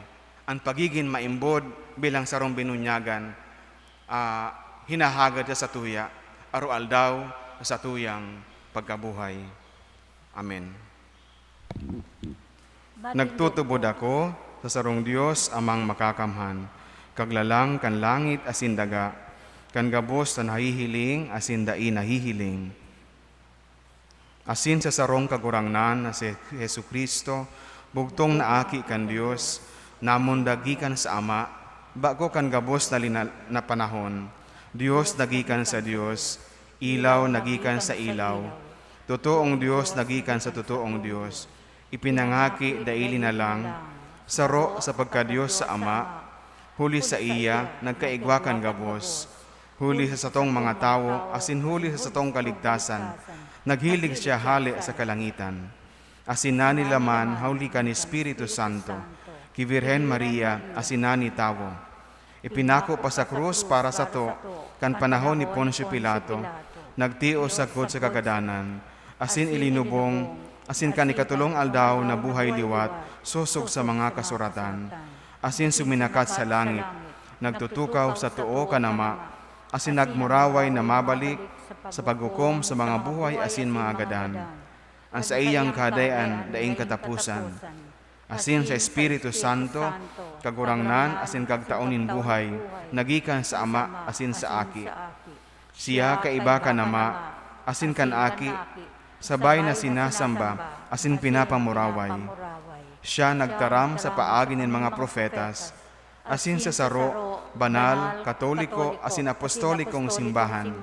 An pagigin maimbod bilang sarong binunyagan, ah, hinahagad sa satuya, aroaldaw sa satuyang pagkabuhay. Amen. Matindog Nagtutubod po. Ako sa sarong Dios, Amang Makakamhan, Kaglalang kan langit asin daga, kan gabos na nahihiling asin dai nahihiling, asin sa sarong Kagurangnan na si Jesu-Cristo, bugtong na Aki kan Dios, namundag gikan sa Ama, bago kan gabos na lina-, na panahon. Dios na gikan sa Dios, ilaw na gikan sa ilaw, totoong Dios na gikan sa totoong Dios, ipinangaki dai linalang, saro sa pagka-Dios sa Ama, huli saiya nagkaigwa kan gabos, huli sa satong mga tawo asin huli sa satong kaligtasan, naghilig siya hale sa kalangitan. Asin nanilaman huli kan Espiritu Santo, ki Birhen Maria asin nani tawo. Ipinako pa sa krus para sato kan panahon ni Poncio Pilato, nagtios sagkod sa kagadanan, asin ilinubong, asin kan ikatolong aldaw nabuhay liwat sosog sa mga kasuratan, asin suminakat sa langit, nagtutukaw sa too kan Ama, asin nagmuraway na mabalik sa paghukom sa mga buhay asin mga gadan. An saiyang Kahadean daing kataposan. Asin sa Espiritu Santo, Kagurangnan asin Kagtao nin buhay, na gikan sa Ama asin sa Aki. Siya kaiba kan Ama, asin kan Aki, sabay na sinasamba asin pinapamuraway. Siya nagtaram sa paagi nin mga propetas, asin sa saro, banal, katoliko, asin apostolikong simbahan.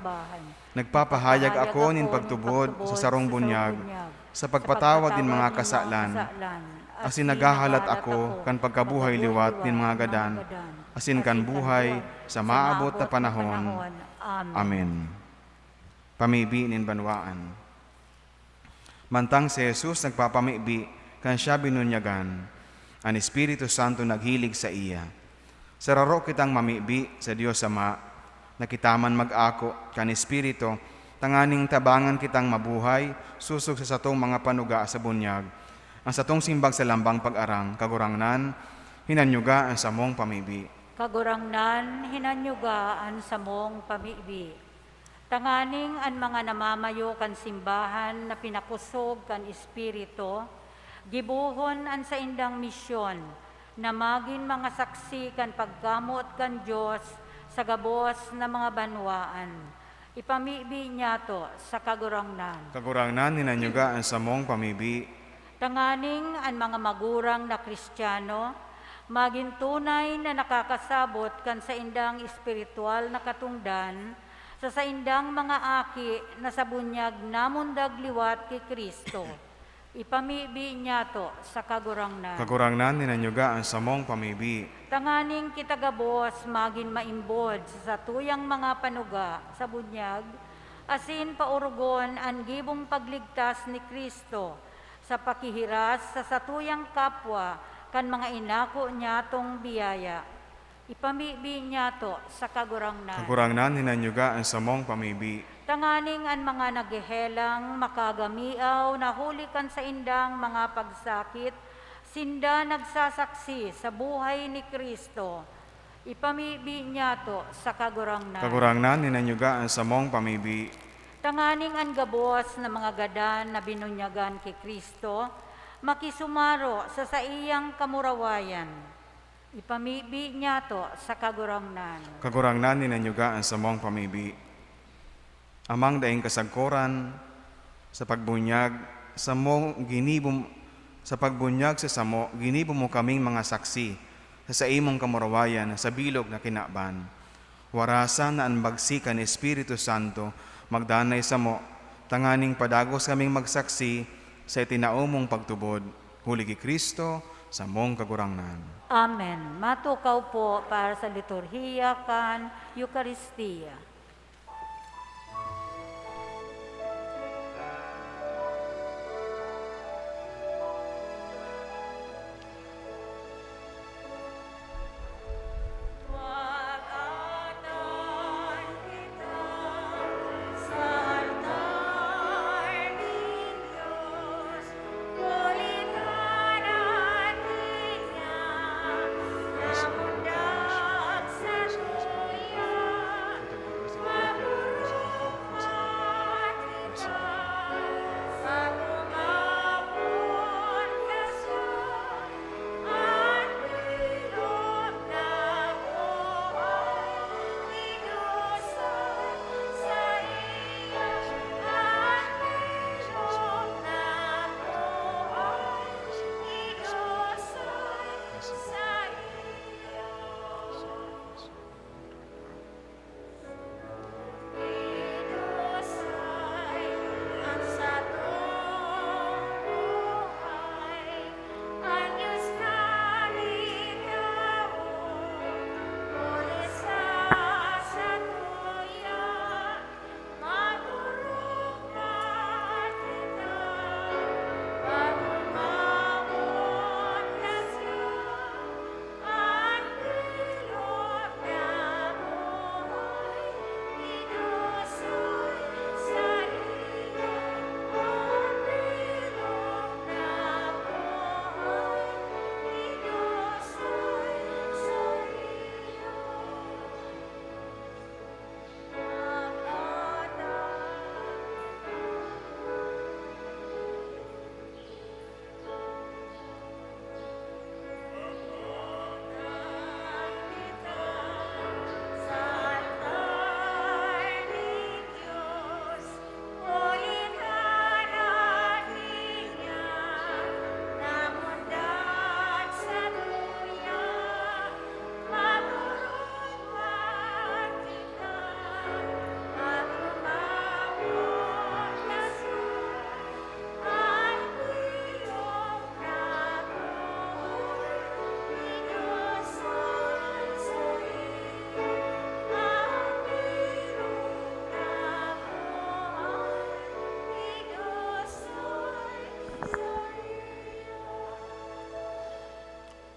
Nagpapahayag ako nin pagtubod sa sarong bunyag, sa pagpatawad nin mga kasalan, asin naghahalat ako kan pagkabuhay liwat nin mga gadan, asin kan buhay sa maabot na panahon. Amen. Pamibi nin banwaan. Mantang si Jesus nagpapamibi kan siya binunyagan, an Espiritu Santo naghilig saiya. Sararo kitang mamibi sa Dios Ama, na kita man mag-ako kan Espiritu, tanganing tabangan kitang mabuhay sosog sa satong mga panuga sa bunyag. An satong simbag sa lambang pag-arang, Kagurangnan, hinanyuga an samong pamibi. Kagurangnan, hinanyuga an samong pamibi. Tanganing an mga namamayo kan simbahan na pinakosog kan Espiritu, gibohon an saindang misyon na magin mga saksi kan pagkamot kan Dios sa gabos na mga banwaan. Ipamibi niyato sa Kagurangnan. Kagurangnan, hinanyuga an samong pamibi. Tanganing an mga magurang na Cristiano magin tunay na nakakasabot kan saindang espiritual na katongdan, Sa saindang mga aki na sa bunyag namundag liwat ki Cristo, ipamibi niyato sa Kagurangnan. Kagurangnan, hinanyuga an samong pamibi. Tanganing kita gabos magin maimbod sa satuyang mga panuga sa bunyag, asin paorogon an gibong pagligtas ni Cristo sa pakihiras sa satuyang kapwa kan mga inako niyatong biyaya. Ipamibi niyato sa Kagurangnan. Kagurangnan, hinanyuga an samong pamibi. Tanganing an mga naghehelang makagamiaw na huli kan saindang mga pagsakit, sinda nagsasaksi sa buhay ni Cristo. Ipamibi niyato sa Kagurangnan. Kagurangnan, hinanyuga an samong pamibi. Tanganing an gabos na mga gadan na binunyagan ki Cristo makisumaro sa saiyang kamurawayan. Ipamibi niyato sa Kagurangnan. Kagurangnan, hinanyuga an samong pamibi. Amang daing kasagkoran, sa pagbunyag samo ginibo, sa pagbunyag sa samo, ginibo mo kaming mga saksi sa saimong kamurawayan sa bilog na kinaban. Warasan na an bagsi kan Espiritu Santo magdanay samo, tanganing padagos kaming magsaksi sa itinao mong pagtubod, huli ki Cristo, samong Kagurangnan. Amen. Matukaw po para sa liturhiya kan Eukaristia.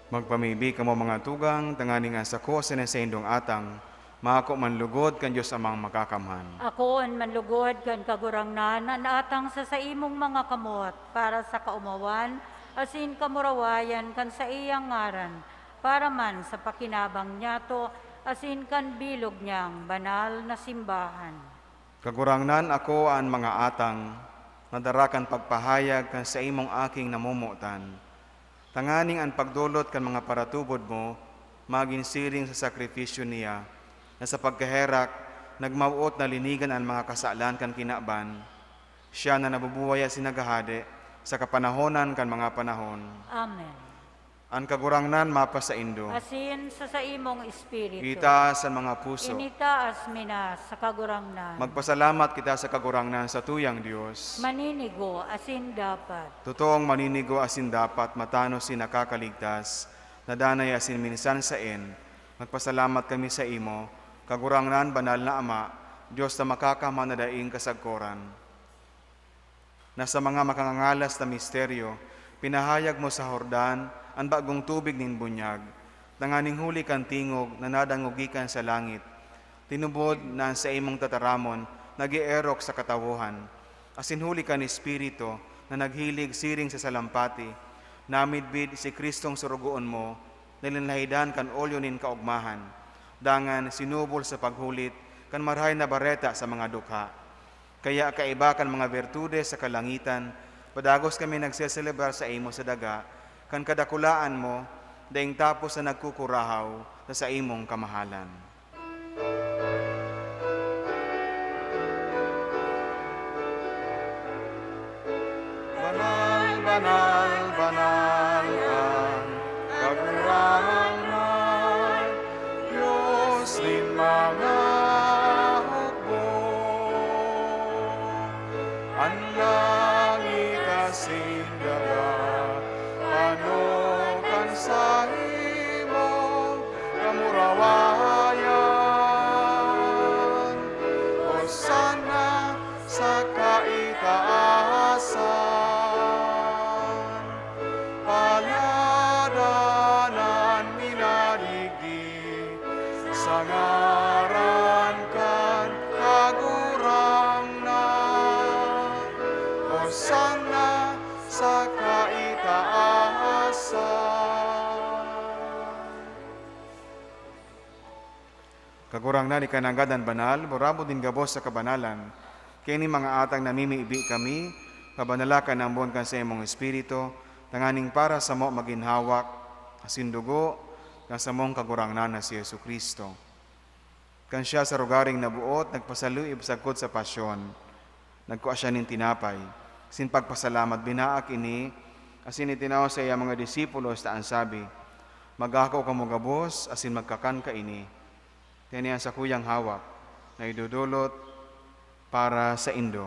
Magpamibi kamo, mga tugang, tanganing an sako asin an saindong atang maako man lugod kan Dios Amang Makakamhan. Akoon man lugod kan Kagurangnan an atang sa saimong mga kamot, para sa kaomawan asin kamurawayan kan saiyang ngaran, para man sa pakinabang niyato asin kan bilog niyang banal na simbahan. Kagurangnan, akoa an mga atang na dara kan pagpahayag kan saimong Aking namomotan, tanganing an pagdolot kan mga paratubod mo magin siring sa sakrifisyo niya, na sa pagkaherak nagmawot na linigan an mga kasalan kan kinaban, siya na nabubuhay asin naghahade sa kapanahonan kan mga panahon. Amen. An Kagurangnan mapasaindo. Asin sa saimong espiritu. Itaas an mga puso. Initaas mi na sa Kagurangnan. Magpasalamat kita sa Kagurangnan, sa tuyang Dios. Maninigo asin dapat. Totoong maninigo asin dapat, matanos si nakakaligtas, na danay asin minsan saen. Magpasalamat kami sa imo, Kagurangnan, banal na Ama, Dios na makakaman na daing kasagkoran. Na sa mga makangangalas na misteryo, pinahayag mo sa Jordan an bagong tubig nin bunyag, tanganing huli kan tingog na nadangog gikan sa langit, tinubod na an saimong tataramon nag-eerok sa katawohan, asin huli kan Espiritu na naghilig siring sa salampati, namidbid si Cristong sorogoon mo na linalahidan kan olyo nin kaogmahan, dangan sinubol sa paghulit kan Marahay na Bareta sa mga dukha. Kaya kaiba kan mga birtudes sa kalangitan, padagos kami nagseselebrar saimo sa daga kan kadakulaan mo, daing tapos na nagkukurahaw sa saimong kamahalan. Banal, banal, banal an Kagurangnan, Dios nin mga hukbo. An langit asin daga, pano kan saimong kamurawayan. Hosanna sa kaitaasan. Paladan an minadigdi sa ngaran kan Kagurangnan. Hosanna sa kaitaasan. Kagurangnan, ika nanggad an banal, burabod nin gabos sa kabanalan. Kaini mga atang namimibi kami, pabanala kan ambon kan saimong Espiritu, tanganing para samo magin hawak asin dugo kan samong Kagurangnan na si Jesu-Cristo. Kan siya sa rogaring naboot, nagpasaluib sagkod sa pasyon, nagkua siya nin tinapay. Sin pagpasalamat, binaak ini, asin itinao sa iya mga disipulos ta an sabi, "Mag-ako kamo gabos asin magkakan kaini. Tani an sakuyang hawak na idodolot para saindo."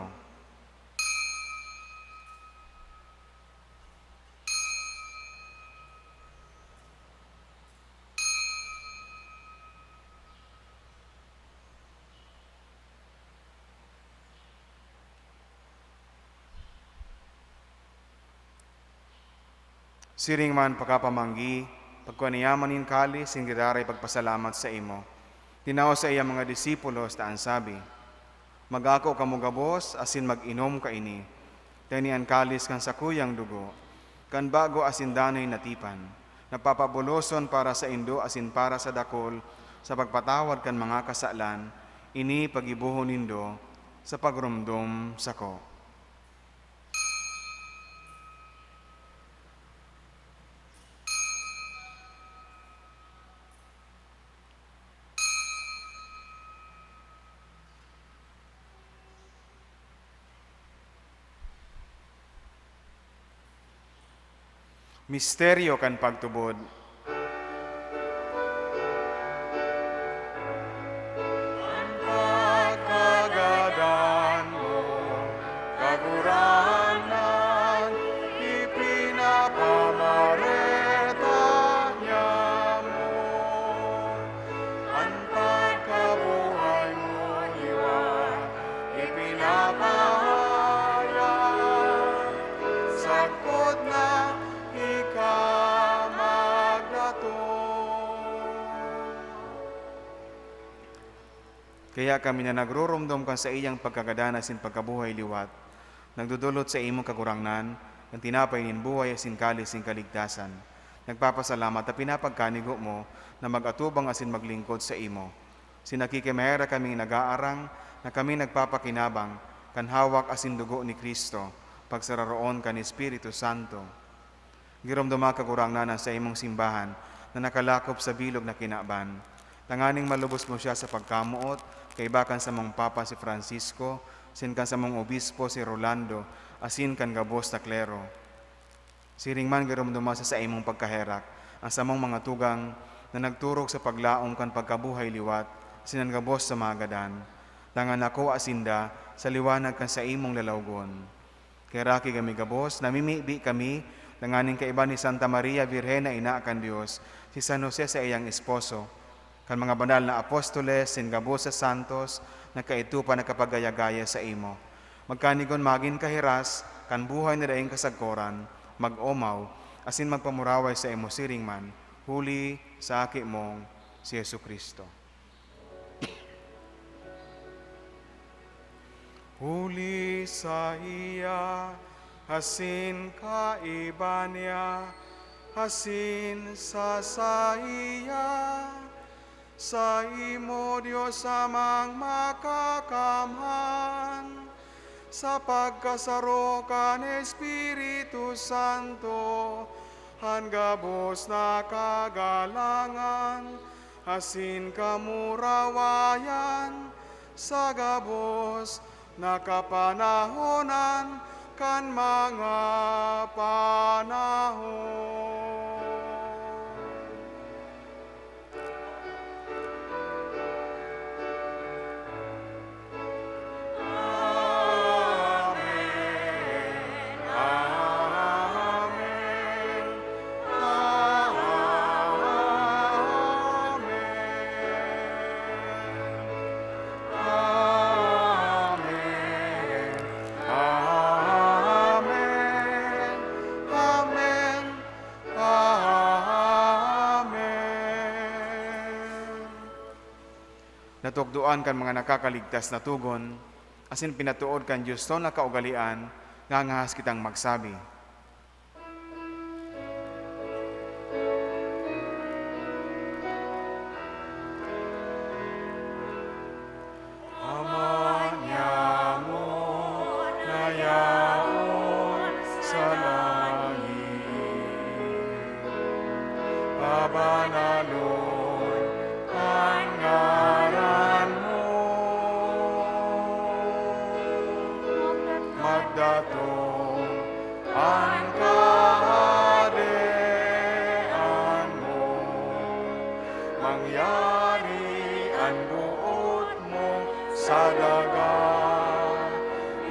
Siring man pakapamanggi, pagkua niya man nin kalis, nin giraray pagpasalamat saimo, tinao sa iya mga disipulos ta an sabi, "Mag-ako kamo gabos asin mag-inom kaini. Tani an kalis kan sakuyang dugo, kan bago asin danay na tipan, na papabuloson para saindo asin para sa dakul sa pagpatawad kan mga kasalan. Ini pagibohon nindo sa pagromdom sako." Misteryo kan pagtubod. An pagkagadan mo, Kagurangnan, ipinapamareta niamo. An pagkabuhay mo liwat ipinapahayag, sagkod na ika magdatong. Kaya kami na nagruromdom kan saiyang pagkagadan asin pagkabuhay liwat, nagdodolot saimo, Kagurangnan, kan tinapay nin buhay asin kalis nin kaligtasan. Nagpapasalamat ta pinapagkanigo mo na mag-atubang asin maglingkod saimo. Sin nakikimaherak kaming nag-aarang na kami nagpapakinabang kan hawak asin dugo ni Cristo, pagsararoon kan Espiritu Santo. Giromdoma, Kagurangnan, an saimong simbahan na nakalakop sa bilog na kinaban, tanganing malubos mo siya sa pagkamoot, kaiba kan samong Papa si Francisco, sin kan samong Obispo si Rolando, asin kan gabos na klero. Siring man giromdoma sa saimong pagkaherak an samong mga tugang na nagturog sa paglaom kan pagkabuhay liwat asin an gabos sa mga gadan, tanganing nakuha sinda sa liwanag kan saimong lalawgon. Kaheraki kami gabos, namimibi kami tanganing kaiba ni Santa Maria Birhen na ina kan Dios, si San Jose saiyang esposo, kan mga banal na apostoles, asin gabos sa santos na kaidto pa nakapagaya-gaya saimo. Magkanigon magin kahiras kan buhay na daing kasagkoran, mag-omaw, asin magpamuraway saimo siring man, huli sa Aki mong si Jesu-Cristo. Huli saiya, asin kaiba niya, asin sa saiya, saimo, Dios Amang Makakamhan, sa pagkasaro kan Espiritu Santo, an gabos na kagalangan asin kamurawayan sa gabos na kapanahonan kan mga panahon. Natukdoan kan mga nakakaligtas na togon, asin pinatood kan Dios na kaugalean, ngangahas kitang magsabi. Ama niamo na yaon sa langit, pabanalon an ngaran mo. Magdatong an Kahadean mo, mangyari an boot mo sa daga,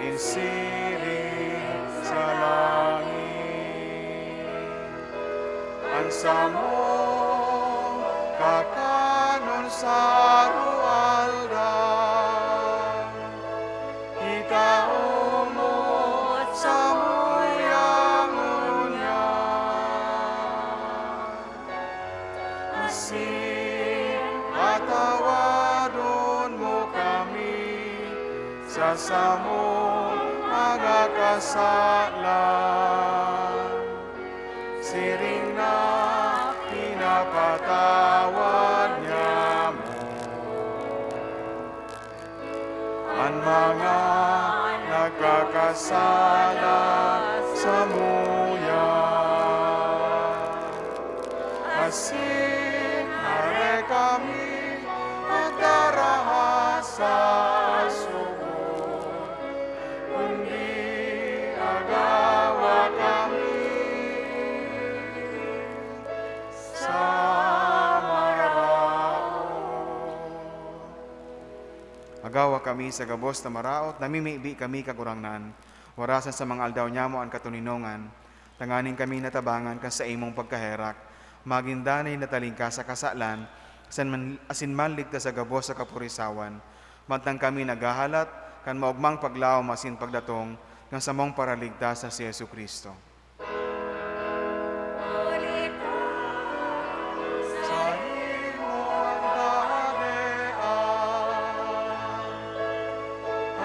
nin siring sa langit. An samong kakanon sa aroaldaw, itao mo samuya ngunyan. Asin patawadon mo kami sa samong mga kasalan, siring na pinapatawad niamo an mga nagkakasala samuya. Asin hare kami pagdaraha sa sugot, kundi agawa kami sa maraot. Agawa kami sa gabos na maraot, namimibi kami, Kagurangnan, warasan sa mga aldaw nyamo an katoninongan, tanganing kami natabangan kan saimong pagkaherak, magin danay na talingkas sa kasalan, asin man, asin manligtas sa gabos sa kapurisawan, mantang kami naghahalat kan maogmang paglaom asin pagdatong kan samong Paraligtas na si Jesu-Cristo.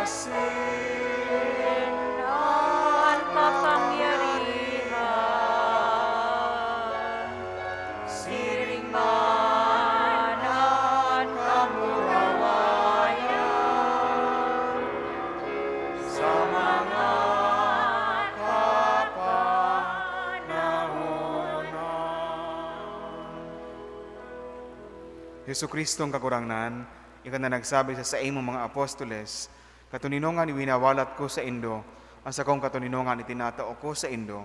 Asin an kapangyarihan, siring man an kamurawayan sa mga kapanahonan. Jesu-Cristong Kagurangnan, ika na nagsabi sa saimong mga apostoles, "Katoninongan iwinawalat ko saindo, an sakong katoninongan itinatao ko saindo."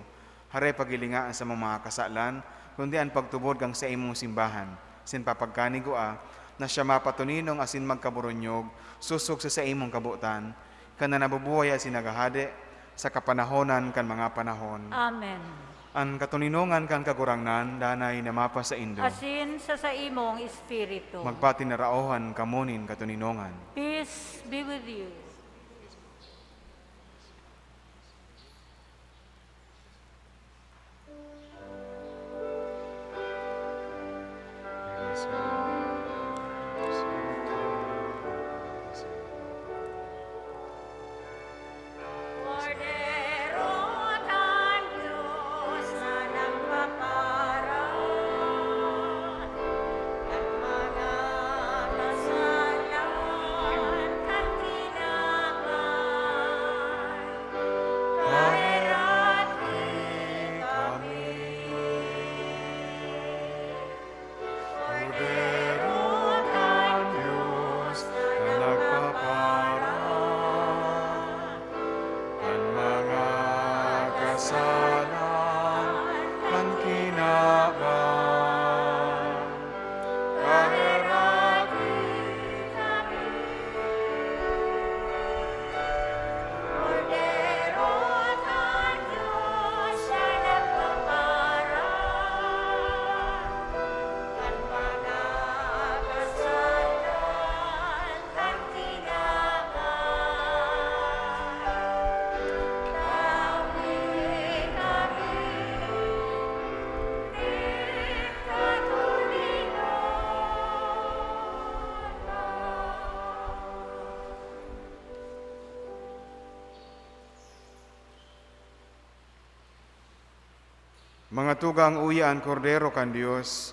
Hare paghilinga an samong mga kasalan, kundi an pagtubod kan saimong simbahan, asin papagkanigua na siya mapatoninong asin magkaburunyog sosog sa saimong kabotan, kan na nabubuhay asin naghahade sa kapanahonan kan mga panahon. Amen. An katoninongan kan Kagurangnan danay na mapasaindo. Asin sa saimong espiritu. Magpatinaraohan kamo nin katoninongan. Peace be with you. Kordero kan Dios na nagpapara kan mga kasalan kan kinaban, kaheraki kami. Kordero kan Dios na nagpapara kan mga kasalan kan kinaban, tawi kami nin katoninongan. Mga tugang, uya an Kordero kan Dios,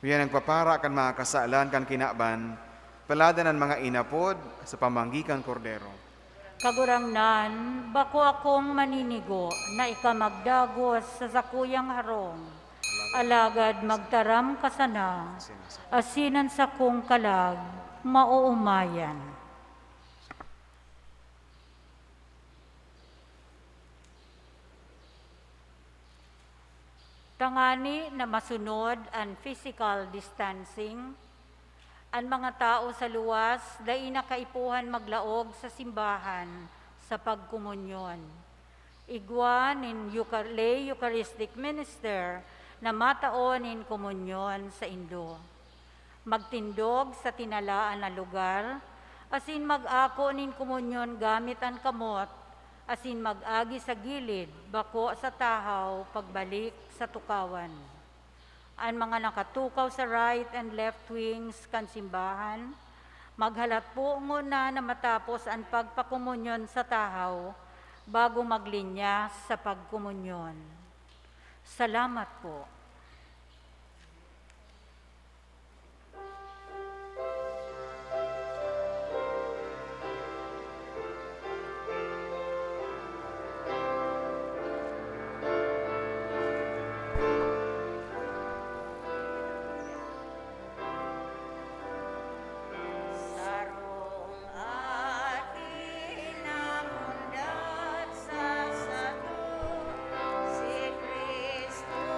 uya an nagpapara kan mga kasalan kan kinaban. Paladan an mga inapod sa pamanggi kan Kordero. Kagurangnan, bako akong maninigo na ika magdagos sa sakuyang harong, alagad magtaram ka sana, asin an sakong kalag maoomayan. Tangani na masunod an physical distancing, an mga tawo sa luwas dai na kaipuhan maglaog sa simbahan sa pagkomunyon. Igwa nin Euchar-, lay Eucharistic Minister na matao nin komunyon saindo. Magtindog sa tinalaan na lugar, asin mag-ako nin komunyon gamit an kamot, asin mag-agi sa gilid, bako sa tahaw pagbalik sa tukawan. An mga nakatukaw sa right and left wings kan simbahan, maghalat po ngona na matapos an pagpakomunyon sa tahaw bago maglinya sa pagkomunyon. Salamat po. Sarong aki na mundag sa sato, si Cristo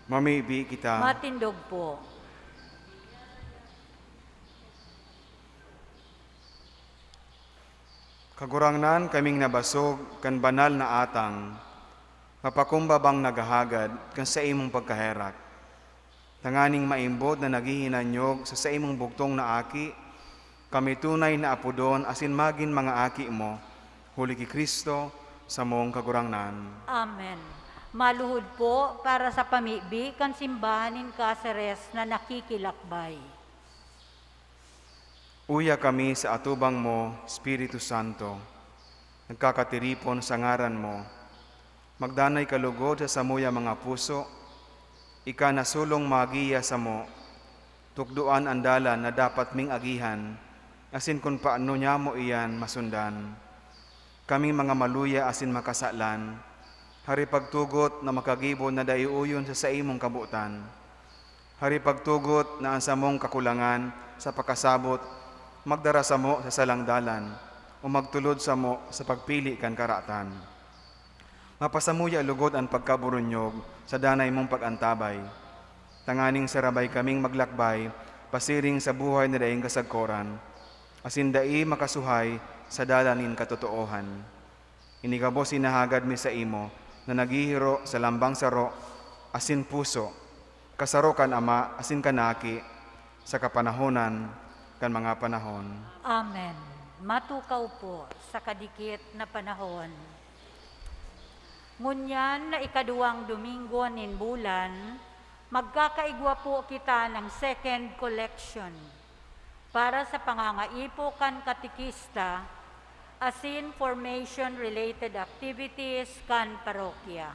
Mamibi kita. Matindog po. Kagurangnan, kaming nabasog kan banal na atang, mapakumbabang naghahagad kan saimong pagkaherak. Tanganing maimbod na naghihinanyog sa saimong bugtong na aki, kami tunay na apodon asin magin mga aki mo, huli ki Cristo, samong Kagurangnan. Amen. Maluhod po para sa pamibi kan simbahan nin Caceres na nakikilakbay. Uya kami sa atubang mo, Espiritu Santo. Nagkakatiripon sa ngaran mo. Magdanay ka lugod sa samuya mga puso. Ika na solong magiya samo. Tukdoan an dalan na dapat ming agihan, asin kun paano nyamo iyan masundan. Kami mga maluya asin makasalan, hari pagtugot na makagibo na dai uyon sa saimong kabotan. Hari pagtugot na an samong kakulangan sa pakasabot magdara samo sa salang dalan o magtulod samo sa pagpili kan karatan. Mapasamuya lugod an pagkaburunyog sa danay mong pag-antabay, tanganing sarabay kaming maglakbay pasiring sa buhay na daing kasagkoran, asin dai makasuhay sa dalan nin katotoohan. Ini gabos hinahagad mi saimo na naghihiro sa lambang saro asin puso, kasaro kan Ama asin kan Aki, sa kapanahonan kan mga panahon. Amen. Matukaw po sa kadikit na panahon. Ngunyan na ikaduwang Domingo nin bulan, magkakaigwa po kita ng second collection para sa pangangaipo kan katekista asin formation-related activities kan parokya.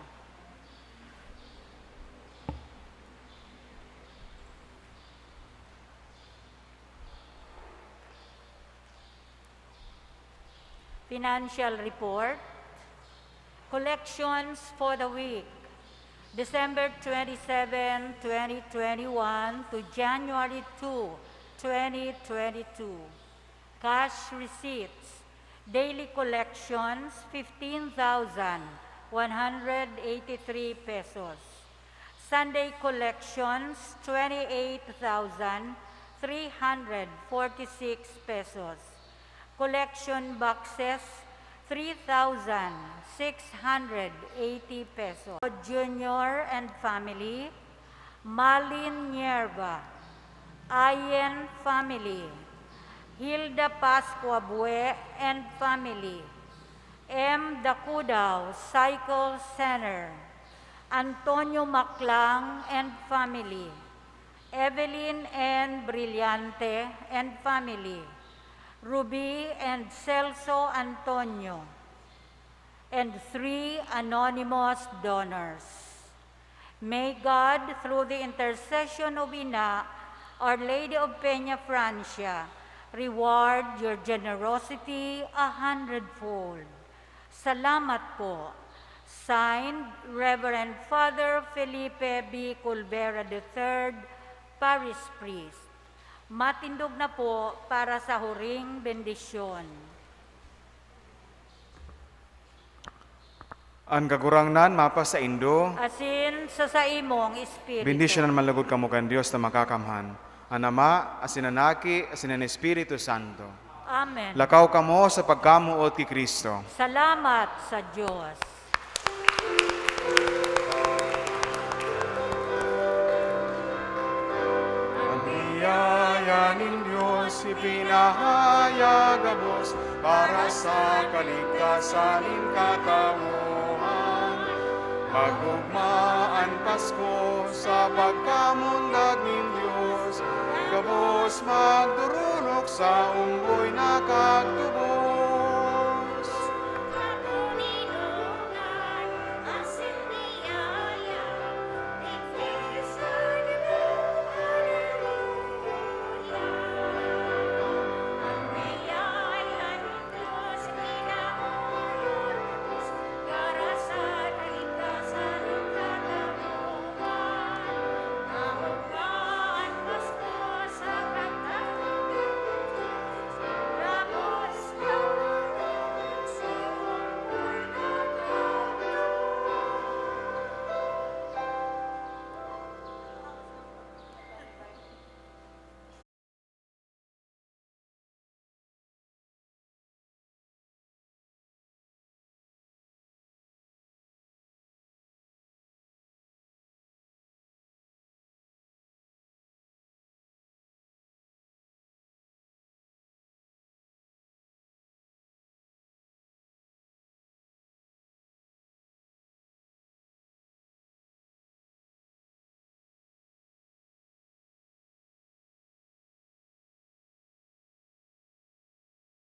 Financial report. Collections for the week, December twenty-seven, twenty twenty-one to January two, twenty twenty-two. Cash receipts, daily collections, fifteen thousand one hundred eighty-three pesos. Sunday collections, twenty-eight thousand three hundred forty-six pesos. Collection boxes, three thousand six hundred eighty pesos. Junior and family, Malin Nierva, Ayen family, Hilda Pascua Bue and family, M. Dakudao, Cycle Center, Antonio Maclang and family, Evelyn N. Brillante and family, Ruby and Celso Antonio, and three anonymous donors. May God, through the intercession of Ina, Our Lady of Peña Francia, reward your generosity a hundredfold. Salamat po. Signed, Reverend Father Felipe B. Culvera the third, Parish Priest. Matindog na po para sa huring bendisyon. An Kagurangnan mapasaindo. Asin sa saimong espiritu. Bendisyonan man lugod kamo kan Dios na Makakamhan, an Ama, asin an Aki, asin an Espiritu Santo. Amen. Lakaw kamo sa pagkamoot ki Cristo. Salamat sa Dios. An biyaya nin Dios ipinahayag gabos para sa kaligtasan nin katawohan. Mag-ogma an Pasko sa pagkamundag nin Dios, gabos magdorolok sa omboy na kagtubod.